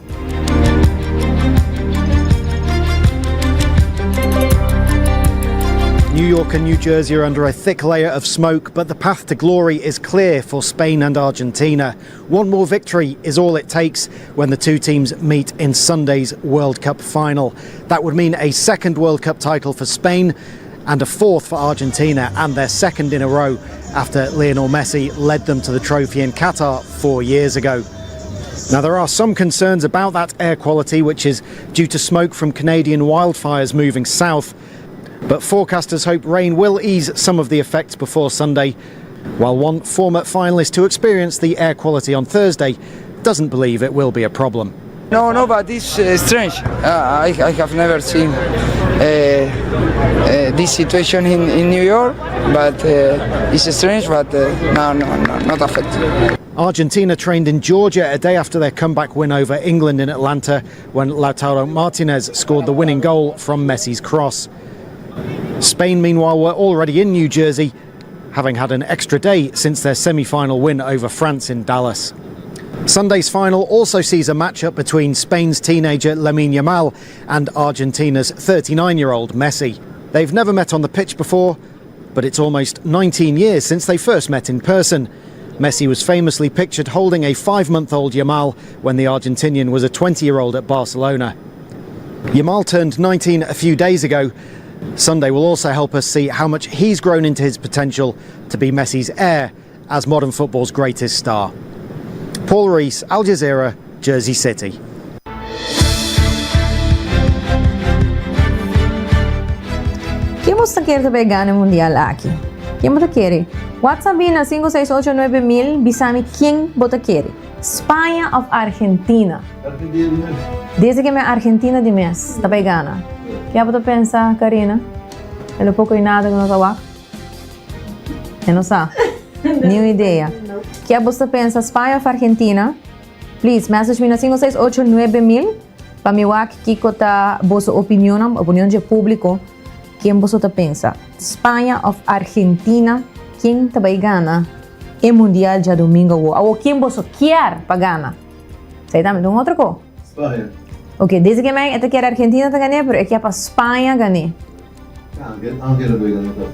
New York and New Jersey are under a thick layer of smoke, but the path to glory is clear for Spain and Argentina. One more victory is all it takes when the two teams meet in Sunday's World Cup final. That would mean a second World Cup title for Spain and a fourth for Argentina and their second in a row after Lionel Messi led them to the trophy in Qatar four years ago. Now, there are some concerns about that air quality, which is due to smoke from Canadian wildfires moving south. But forecasters hope rain will ease some of the effects before Sunday, while one former finalist who experienced the air quality on Thursday doesn't believe it will be a problem. No, no, but it's uh, strange. Uh, I, I have never seen uh, uh, this situation in, in New York, but uh, it's strange, but uh, no, no, no, not affected. Argentina trained in Georgia a day after their comeback win over England in Atlanta when Lautaro Martinez scored the winning goal from Messi's cross. Spain, meanwhile, were already in New Jersey, having had an extra day since their semi final win over France in Dallas. Sunday's final also sees a matchup between Spain's teenager Lamine Yamal and Argentina's 39 year old Messi. They've never met on the pitch before, but it's almost 19 years since they first met in person. Messi was famously pictured holding a five month old Yamal when the Argentinian was a 20 year old at Barcelona. Yamal turned 19 a few days ago. Sunday will also help us see how much he's grown into his potential to be Messi's heir as modern football's greatest star. Paul Rees, Al Jazeera, Jersey City. Ken bo ta kere ta bay gana e mundial aki? Ken bo ta kere? WhatsApp mi na 568 9000 bisa mi ken bo ta kere. Spaña of Argentina? Desde ke mi Argentina di mes ta bay gana. Ke bo ta pensa Karina? E lo poko y nada ku nos a wak? E no sa. Ni un idea. Ke bo ta pensa Spaña of Argentina? Please message mi na 568 9000 pa mi wak kiko ta boso opinionnan, opinion dje publico, ken boso ta pensa, Spaña of Argentina, ken ta bay gana e mundial djadomingo awo? Awo ken boso kier pa gana? Esei tambe ta un otro ko. Spaña. Ok, desde ke men e ta kier Argentina ta gane, pero e kier pa Spaña gane. Anke, anke lo bay gana ta.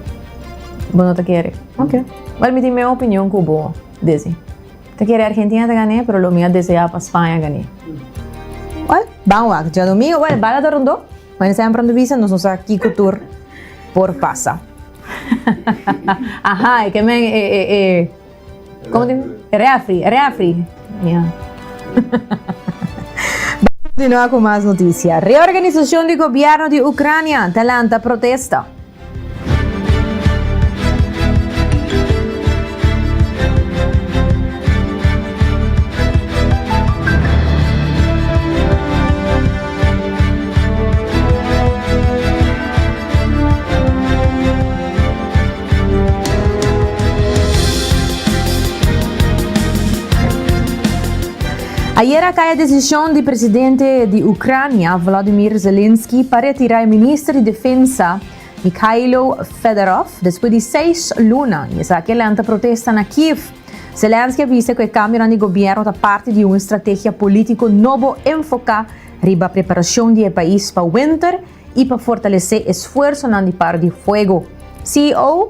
Bo no ta kere? Ok. Wel mi tin mi opinion ku bo. Desi. Ta kere Argentina ta gané, pero lo mi a deseá pa Spaña gané. Well, ban wak. Djadomingo, well, bala ta rondó. Manera semper nan ta bisa, nos no sa kiko tur por pasa. Aha, e ke men e, e, e, komo ta? E refri, e refri. Ya. Ban kontinuá ku mas notisia. Reorganisashon di gobièrnu di Ukrania ta lanta protesta. Ayera cay e decision di presidente di Ucrania, Volodymyr Zelensky, pa retira e minister di defensa, Mykhailo Fedorov, despues di seis luna, y esaki a lanta protesta na Kiev. Zelensky a bisa cu e cambionan di gobierno ta parti di un estrategia politico nobo enfoca riba preparacion di e pais pa winter y pa fortalece esfuerzonan di paro di fuego. CEO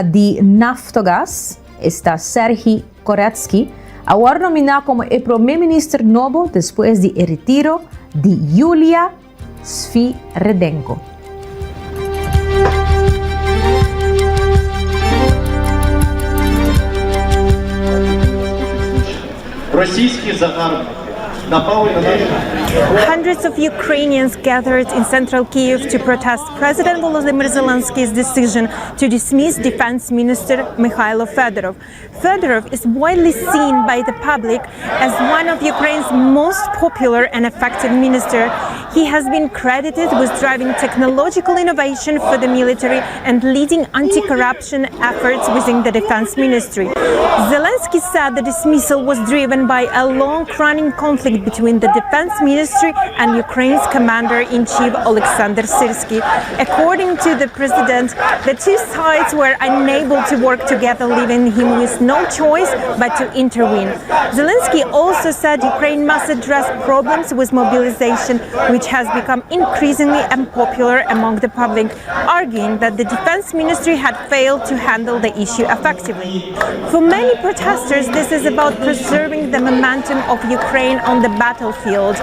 di Naftogaz, esta Serhiy Koretsky, a worde nomina como e prome minister nobo despues di e retiro di Yulia Svyrydenko. Hundreds of Ukrainians gathered in central Kyiv to protest President Volodymyr Zelensky's decision to dismiss Defense Minister Mykhailo Fedorov. Fedorov is widely seen by the public as one of Ukraine's most popular and effective minister. He has been credited with driving technological innovation for the military and leading anti-corruption efforts within the defense ministry. Zelensky said the dismissal was driven by a long-running conflict between the defense ministry and Ukraine's commander-in-chief Alexander Syrsky. According to the president, the two sides were unable to work together, leaving him with no choice but to intervene. Zelensky also said Ukraine must address problems with mobilization, which has become increasingly unpopular among the public, arguing that the defense ministry had failed to handle the issue effectively. For many protesters, this is about preserving the momentum of Ukraine on the battlefield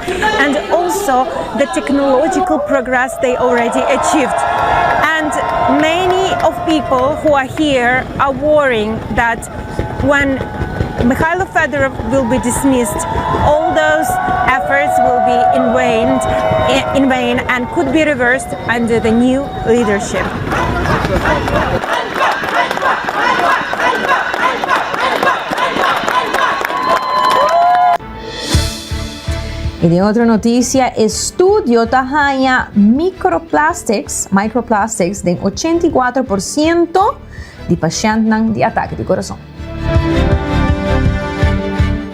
and also the technological progress they already achieved. And many of people who are here are worrying that when Mikhailo Fedorov will be dismissed, all those efforts will be in vain, in vain and could be reversed under the new leadership. Y den otro noticia, estudio ta haña microplastics, microplastics, den 84% di pashentnan di atake di corazon.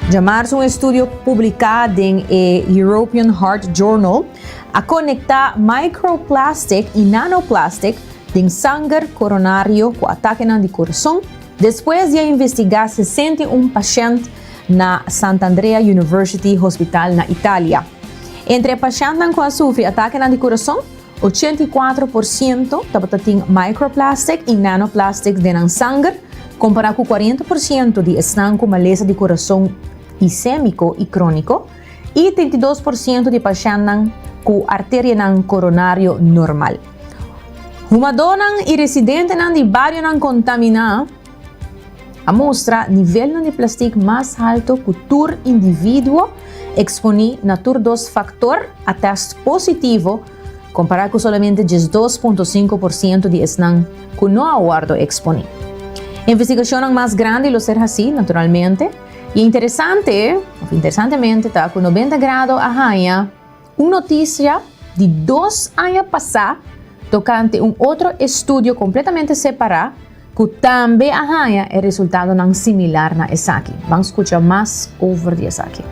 Djamarzo un estudio publica den e European Heart Journal a conecta microplastic y nanoplastic den sanger coronario cu atakenan di corazon despues di a investiga 61 pashent na Sant'Andrea University Hospital na Italia. Entre e pashentnan ku a sufri atakenan di kurason, 84% tabata tin microplastic i nanoplastic den nan sanger, kompará ku 40% di esnan ku malesa di kurason isémiko i króniko i 32% di pashentnan ku arterianan koronario normal. Humadónan i residentenan di barionan kontaminá A mustra nivelnan di plastic mas halto cu tur individuo exponi na tur dos factor a test positivo compara cu solamente 12.5% di esnan cu no a wordo exponi. Investigacionnan mas grandi lo ser haci, naturalmente, y interesante, of interesantemente, ta cu 90 Grado a haya Un noticia di dos aña pasá tocante un otro estudio completamente separá cu tambe a haña e resultadonan similar na esaki. Ban scucha mas over di esaki.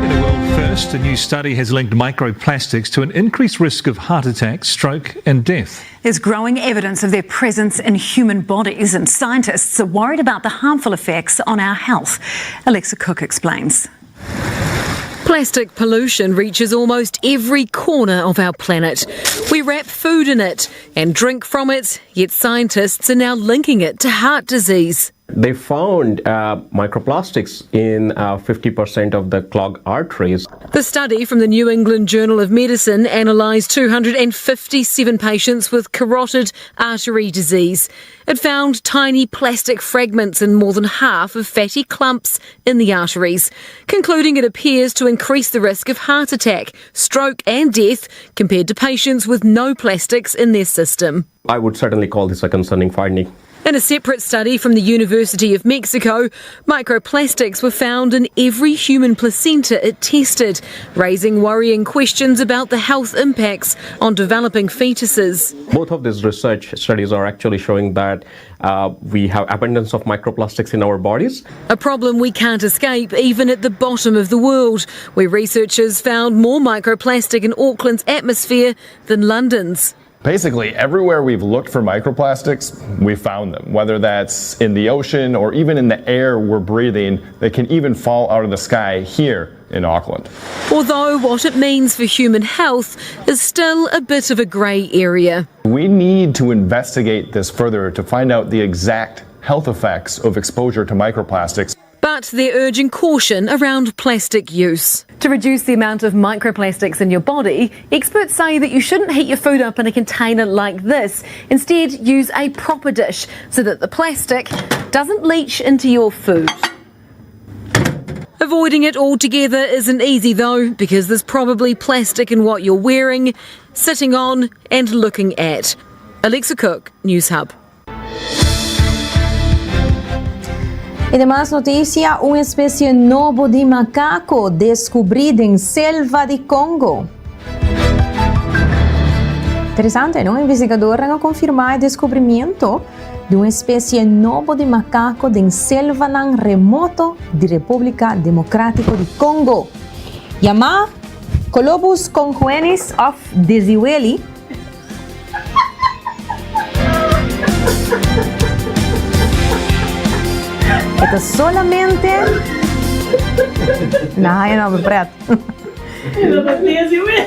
In a world first, a new study has linked microplastics to an increased risk of heart attack, stroke and death. There's growing evidence of their presence in human bodies, and scientists are worried about the harmful effects on our health. Alexa Cook explains. Plastic pollution reaches almost every corner of our planet. We wrap food in it and drink from it, yet scientists are now linking it to heart disease. They found uh, microplastics in uh, 50% of the clogged arteries. The study from the New England Journal of Medicine analysed 257 patients with carotid artery disease. It found tiny plastic fragments in more than half of fatty clumps in the arteries, concluding it appears to increase the risk of heart attack, stroke, and death compared to patients with no plastics in their system. I would certainly call this a concerning finding. In a separate study from the University of Mexico, microplastics were found in every human placenta it tested, raising worrying questions about the health impacts on developing fetuses. Both of these research studies are actually showing that uh, we have abundance of microplastics in our bodies. A problem we can't escape even at the bottom of the world, where researchers found more microplastic in Auckland's atmosphere than London's. Basically, everywhere we've looked for microplastics, we found them. Whether that's in the ocean or even in the air we're breathing, they can even fall out of the sky here in Auckland. Although what it means for human health is still a bit of a grey area. We need to investigate this further to find out the exact health effects of exposure to microplastics. But they're urging caution around plastic use. To reduce the amount of microplastics in your body, experts say that you shouldn't heat your food up in a container like this. Instead, use a proper dish so that the plastic doesn't leach into your food. Avoiding it altogether isn't easy though, because there's probably plastic in what you're wearing, sitting on, and looking at. Alexa Cook, News Hub. Y demas noticia, un especie nobo di macaco descubri den selva di Congo. Interesante, no? Investigadornan a confirma e descubrimiento di un especie nobo di macaco den selvanan remoto di Republica Democratico di Congo. Yama Colobus congoenis of Desiweli, E ta solamente Na haya nomber pret.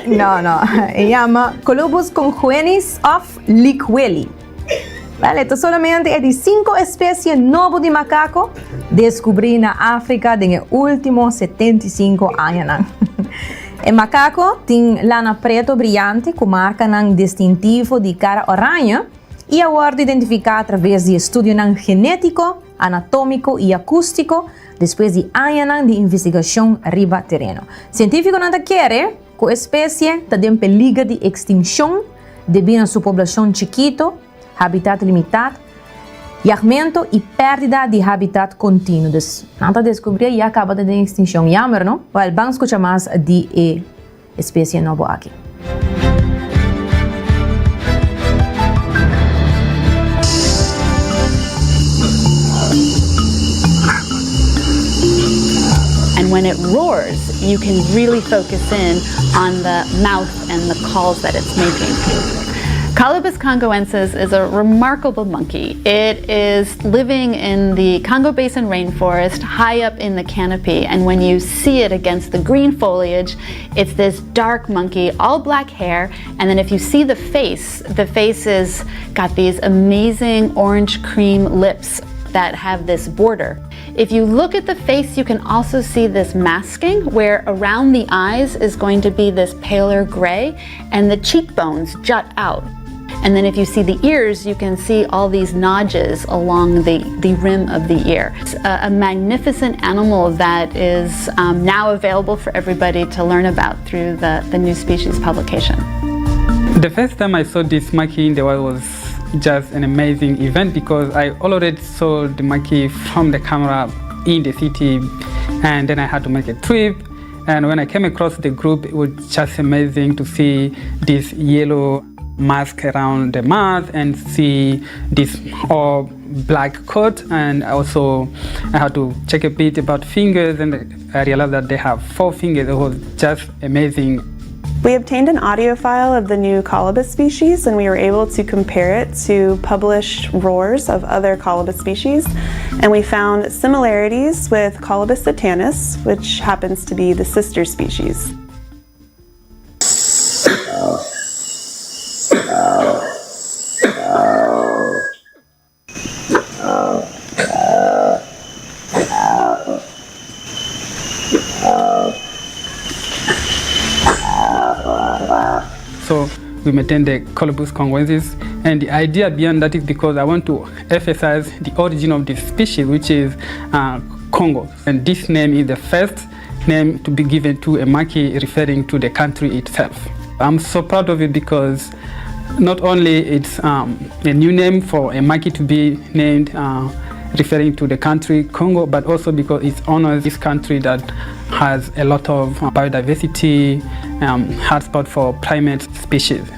No, no. E yama Colobus conjuenis of Likweli. Wel, e ta solamente e di cinco especie nobo di macaco descubrí na Africa den e ultimo 75 añanan. E macaco tin lana preto briyante cu marcanan distintivo di cara oranje y a wordo identifica a traves di estudionan genetico, anatomico y acustico despues di añanan di investigacion riba tereno. Cientificonan ta kere cu e especie ta den peliger di extincion debi na su poblacion chikito, habitat limitá, yagmento i pèrdida di habitat kontinuo. Dus nan ta deskubrí i ya kaba ta den ekstinshon. Jammer, no? Wèl, ban skucha mas di e espesie nobo aki. And when it roars, you can really focus in on the mouth and the calls that it's making. Colobus congoensis is a remarkable monkey. It is living in the Congo Basin rainforest, high up in the canopy, and when you see it against the green foliage, it's this dark monkey, all black hair, and then if you see the face, the face has got these amazing orange cream lips that have this border. If you look at the face, you can also see this masking where around the eyes is going to be this paler gray and the cheekbones jut out. And then if you see the ears, you can see all these notches along the, the rim of the ear. It's a, a magnificent animal that is um, now available for everybody to learn about through the, the new species publication. The first time I saw this monkey in the wild was just an amazing event because I already saw the monkey from the camera in the city and then I had to make a trip and when I came across the group it was just amazing to see this yellow mask around the mouth and see this all black coat and also I had to check a bit about fingers and I realized that they have four fingers. It was just amazing. We obtained an audio file of the new colobus species and we were able to compare it to published roars of other colobus species and we found similarities with Colobus satanas, which happens to be the sister species. So we maintain the Colobus congoensis. And the idea beyond that is because I want to emphasize the origin of this species, which is uh, Congo. And this name is the first name to be given to a monkey referring to the country itself. I'm so proud of it because not only it's um, a new name for a monkey to be named uh, referring to the country Congo, but also because it honors this country that has a lot of uh, biodiversity, um, hotspot for primate species.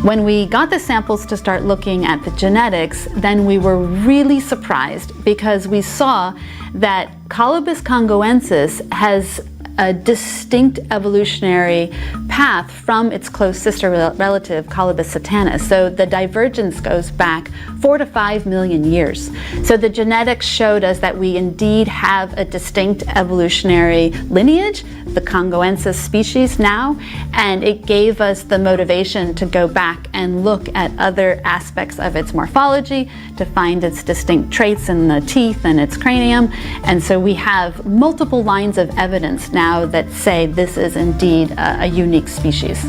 When we got the samples to start looking at the genetics, then we were really surprised because we saw that Colobus congoensis has a distinct evolutionary path from its close sister relative, Colobus satanas. So the divergence goes back four to five million years. So the genetics showed us that we indeed have a distinct evolutionary lineage, the Congoensis species now, and it gave us the motivation to go back and look at other aspects of its morphology, to find its distinct traits in the teeth and its cranium. And so we have multiple lines of evidence now that say this is indeed a, a unique species.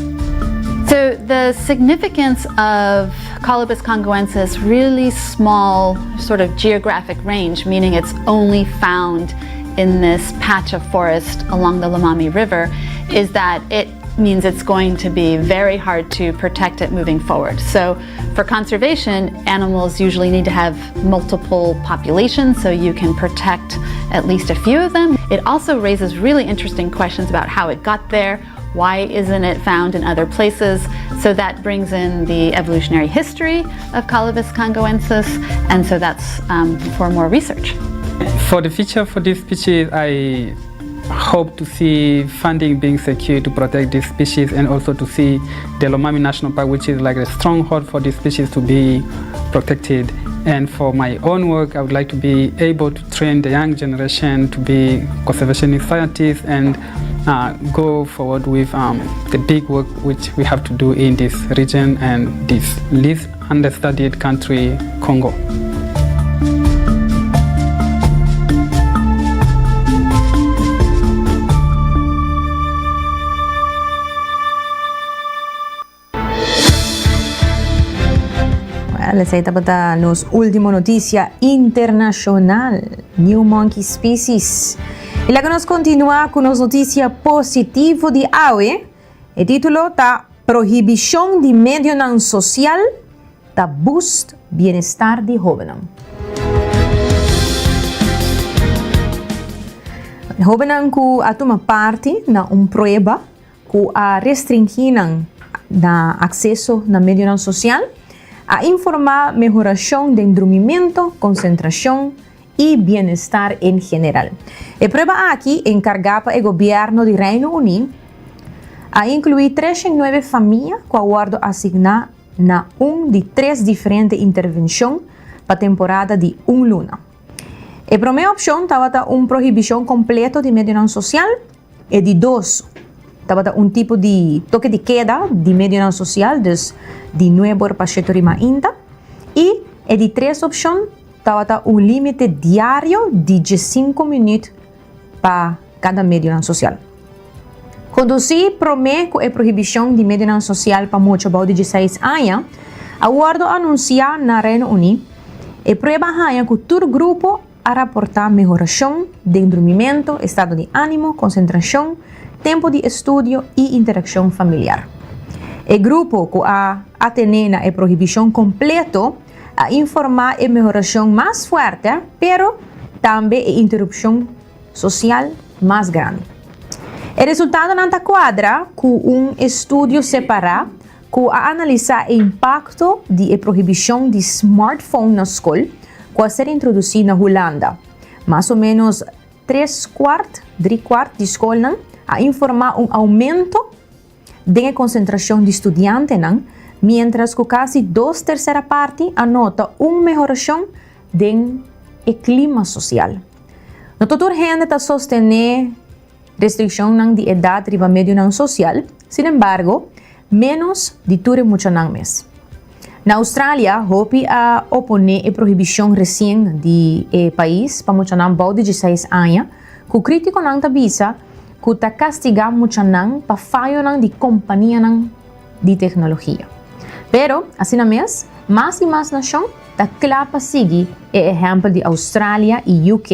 So the significance of Colobus congoensis really small sort of geographic range, meaning it's only found in this patch of forest along the Lomami River, is that it means it's going to be very hard to protect it moving forward. So for conservation, animals usually need to have multiple populations so you can protect at least a few of them. It also raises really interesting questions about how it got there, why isn't it found in other places? So that brings in the evolutionary history of Colobus congoensis, and so that's um, for more research. For the future for this species, I hope to see funding being secured to protect this species and also to see the Lomami National Park, which is like a stronghold for this species to be protected. And for my own work, I would like to be able to train the young generation to be conservationist scientists and uh, go forward with um, the big work which we have to do in this region and this least understudied country, Congo. Well, esey tabata nos ultimo noticia internacional. New Monkey Species. Y laga nos continua cu nos noticia positivo di awe. E titulo ta Prohibicion di medionan social ta boost bienestar di hobennan. Hobennan cu a tuma parti na un prueba cu a restringi nan na acceso na medionan social, a informa mehoracion den drumimento, concentracion y bienestar en general. E prueba aki, encarga pa e gobierno di Reino Uni, a inclui 309 famia cu a wordo asigna na un di tres diferente intervencion pa temporada di un luna. E prome opcion tabata un prohibicion completo di medionan social, E di dos tabata un tipo di toke di keda di medionan sosial, dus di nuebor pa sheto riba mainta. I e di tres opshon tabata un límite diario di diesinko minüt pa kada medionan sosial. Kondusí promé ku e prohibishon di medionan sosial pa mucha bou di dieseis aña a wòrdu anunsiá na Reino Uní, e prueba a haña ku tur grupo a raportá mehorashon den drumimentu, estado di ánimo, konsentrashon, tempu di estudio i interakshon familiar. E grupo ku a atené na e prohibishon kompleto a informá e mehorashon mas fuerte, pero tambe e interupshon sosial mas grandi. E resultadonan ta kuadra ku un estudio separá ku a analisá e impakto di e prohibishon di smartphone na skol ku a ser introdusí na Hulanda. Mas o ménos tres kuart, dri kuart, di skolnan a informá un oumento den e konsentrashon di studiantenan, miéntras ku kasi dos tersera parti a nota un mehorashon den e klima sosial. No ta tur hende ta sostené restrikshonnan di edat riba medionan sosial, sinembargo, ménos di tur e muchanan mes. Na Australia, hopi a oponé e prohibishon resien di e pais pa muchanan bou di dieseis aña, ku krítikonan ta bisa ku ta kastigá muchanan pa fayonan di kompanianan di teknologia. Pero, asina mes, mas i mas nashon ta kla pa sigui e ehèmpel di Australia i UK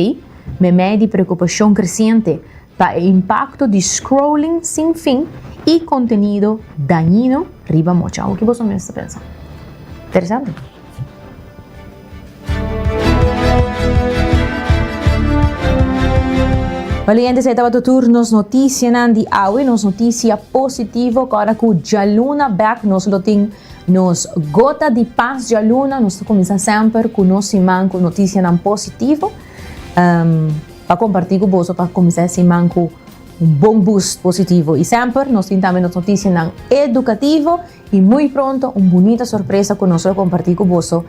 meimei di preokupashon kresiente pa e impakto di scrolling sin fin i kontenido dañino riba mocha. Awor ki boso mes ta pensa? Interesante. Valiente, esei tabata tur nos noticianan di awe, nos noticia positivo, kòrda ku djaluna bèk nos lo tin nos gota di pas djaluna, nos ta kuminsá semper ku nos siman ku noticianan positivo. Um, pa kompartí ku boso pa kuminsá e siman ku un bon boost positivo. I semper nos tin tambe nos noticianan edukativo i muy pronto un bunita sorpresa ku nos lo kompartí ku boso.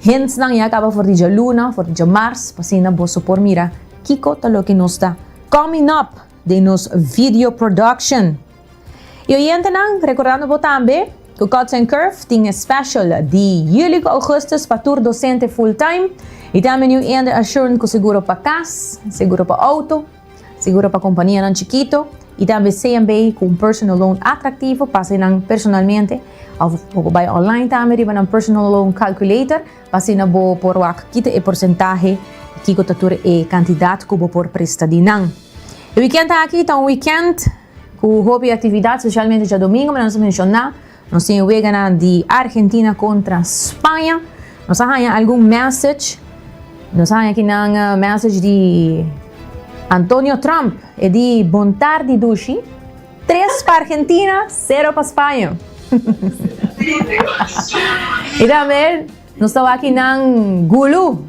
Hintsnan ya kaba for di djaluna, for di djamars, pa asina boso por mira kiko ta loke nos ta coming up den nos video production. I oyentenan, rekordando bo tambe ku Cuts and Curve tin e special di juli ku augustus pa tur docente full time i tambe New Ender Assurance ku seguro pa kas, seguro pa auto, seguro pa kompanianan chikito i tambe CMB ku un personal loan atraktivo, pasa nan personalmente òf bo por bai online tambe riba nan personal loan calculator pa asina bo por wak kita e porsentahe kiko ta tur e kantidat ku bo por presta di nan. E wikènt aki ta un wikènt ku hopi aktividat, spesialmente djadomingo, manera nos a menshoná, nos tin e weganan di Argentina kontra Spaña. Nos a haña algun message, nos a haña akinan message di Antonio Trump, e di bon tardi dushi, tres pa Argentina, sero pa Spaña. I tambe nos ta wak akinan Gulu.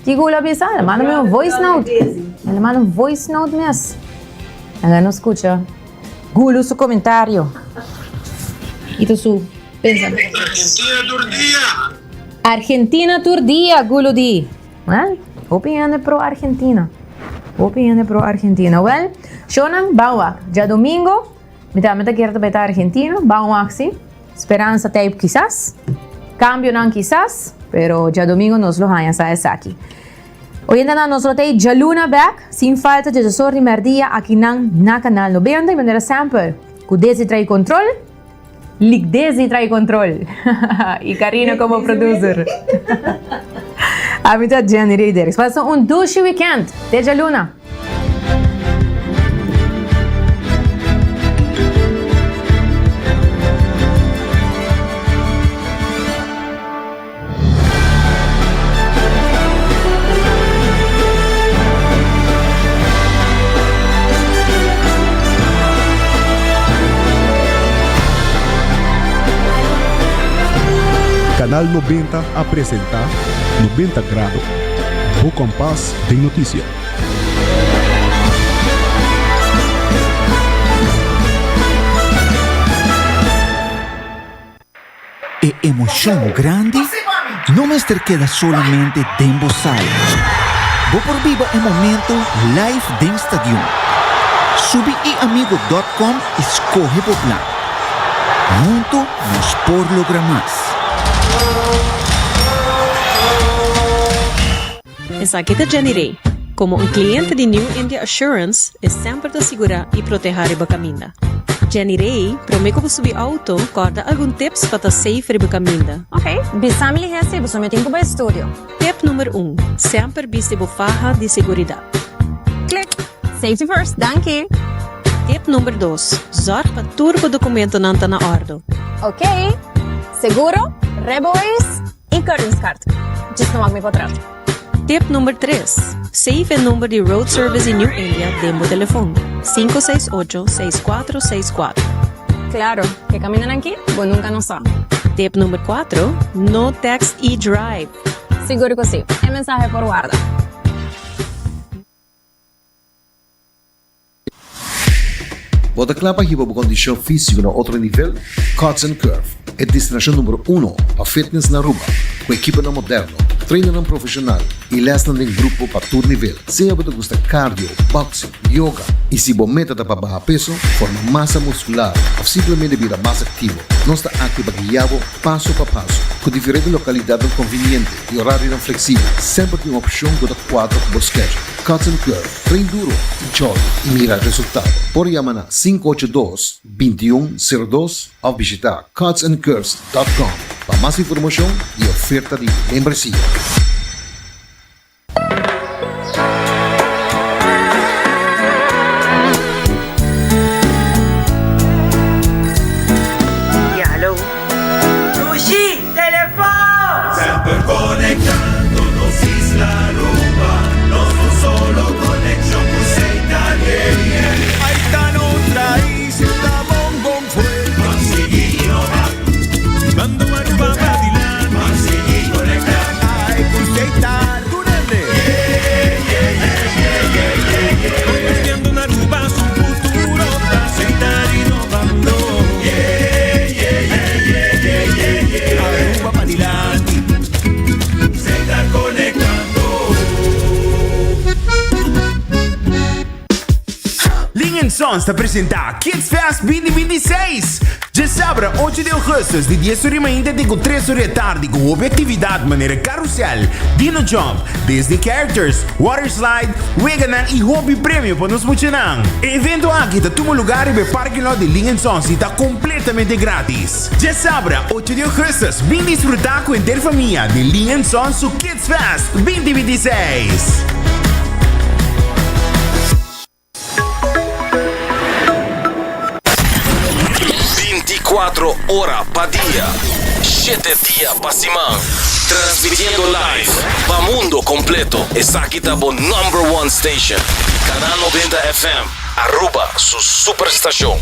Ki Gulu a bisa? El a manda mi un voice note. El a manda un voice note mes. Laga nos skucha Gulu su komentario. I ta su pensamentu. Argentina tur dia! Argentina tur dia, Gulu di. Well, hopi hende pro Argentina. Hopi hende pro Argentina. Well, shownan, ban wak. Djadomingo, mi tambe ta kier ta bai ta Argentina. Ban wak si. Speransa ta ei kisas, kambionan kisas, pero djadomingo nos lo haña sa esaki. Oyentenan nos lo ta ei djaluna bek, sin falta djesesor di mèrdia akinan na Kanal 90 i manera semper ku Desi trae kontrol, lik Desi trae kontrol i Karina komo producer. Ami ta Jenny Rederix. Pasa un dushi weekend. Te djaluna. Canal 90 a presenta 90 Grado, bo kompas den noticia. E emocion grandi no mester keda solamente den bo sala. Bo por biba e momento live den stadion. Subi iamigo dot com y scoge bo plan. Hunto nos por logra mas. Esaki ta Jenny Rey. Komo un kliente di New India Assurance, e semper ta sigurá i protehá riba kaminda. Jenny Rey, promé ku bo subi outo, kòrda algun tips pa ta safe riba kaminda. Ok, bisa mi lihé si pasobra mi tin ku bai studio. Tip number un, Semper bisti bo faha di seguridat. Klik! Safety first, danki! Tip number dos, Zòrg pa tur bo dokumentonan ta na òrdu. Ok, seguro, rijbewijs i keuringscard. Djis no wak mi potret. Tip number tres, Save e number di Road Service di New India den bo telefon, 568 6464. Claro, ke camindanan aki bo nunca no sa. Tip number cuatro, No text i drive. Sigur cu si, e mensahe por warda. Bo ta kla pa hiba bo kondishon físiko na otro nivel? Cuts and Curve, e destinashon numero uno pa fitness na Aruba, ku ekiponan moderno, trainernan profeshonal i lèsnan den grupo pa tur nivel. Sea bo ta gusta cardio, boxing, yoga i si bo meta ta pa baha peso, forma masa muskular òf simplemente bira mas aktivo, nos ta aki pa guia bo paso pa paso. Ku diferente lokalidatnan konviniente i orarionan fleksibel, semper tin un opshon ku ta kuadra ku bo schedule. Cuts and Curve. Train duro, enjoy y mira resultado. Por yama na 582 2102 of bishita cutsandcurves dot com pa mas informacion y oferta di membresia. Ya, hallo. Dushi, telefon! Semper conectando nos isla Aruba, nos un solo conexion cu Setar, yeah, yeah. Ahí ta nos raiz, ta bon bon fuerte. Pa sigui innova. Mando Aruba pa dilanti. Pa sigui conecta. Ay, cu Setar, tur hende. Yeah, yeah, yeah, yeah, yeah, yeah, yeah. Construyendo un Aruba su futuro ta Setar innovando. Yeah, yeah, yeah, yeah, yeah, yeah, yeah. Aruba pa dilanti. Setar conectando. Ling and Sons ta presenta Kids Fest 2026! Djasabra ocho di augustus di dies ora di mainta te ku tres ora di atardi ku hopi aktividat manera karusel, dino jump, Disney characters, water slide, weganan i hopi premio pa nos muchanan. E evento aki ta tuma lugar riba e parking lot di Ling and Sons i ta kompletamente gratis. Djasabra ocho di augustus bin disfruta ku henter famia di Ling and Sons su Kids Fest 2026! Binticuatro ora pa dia, shete dia pa siman. Transmitiendo live pa mundo completo. Esaki ta bo number one station. Canal 90 FM, Aruba su superstacion.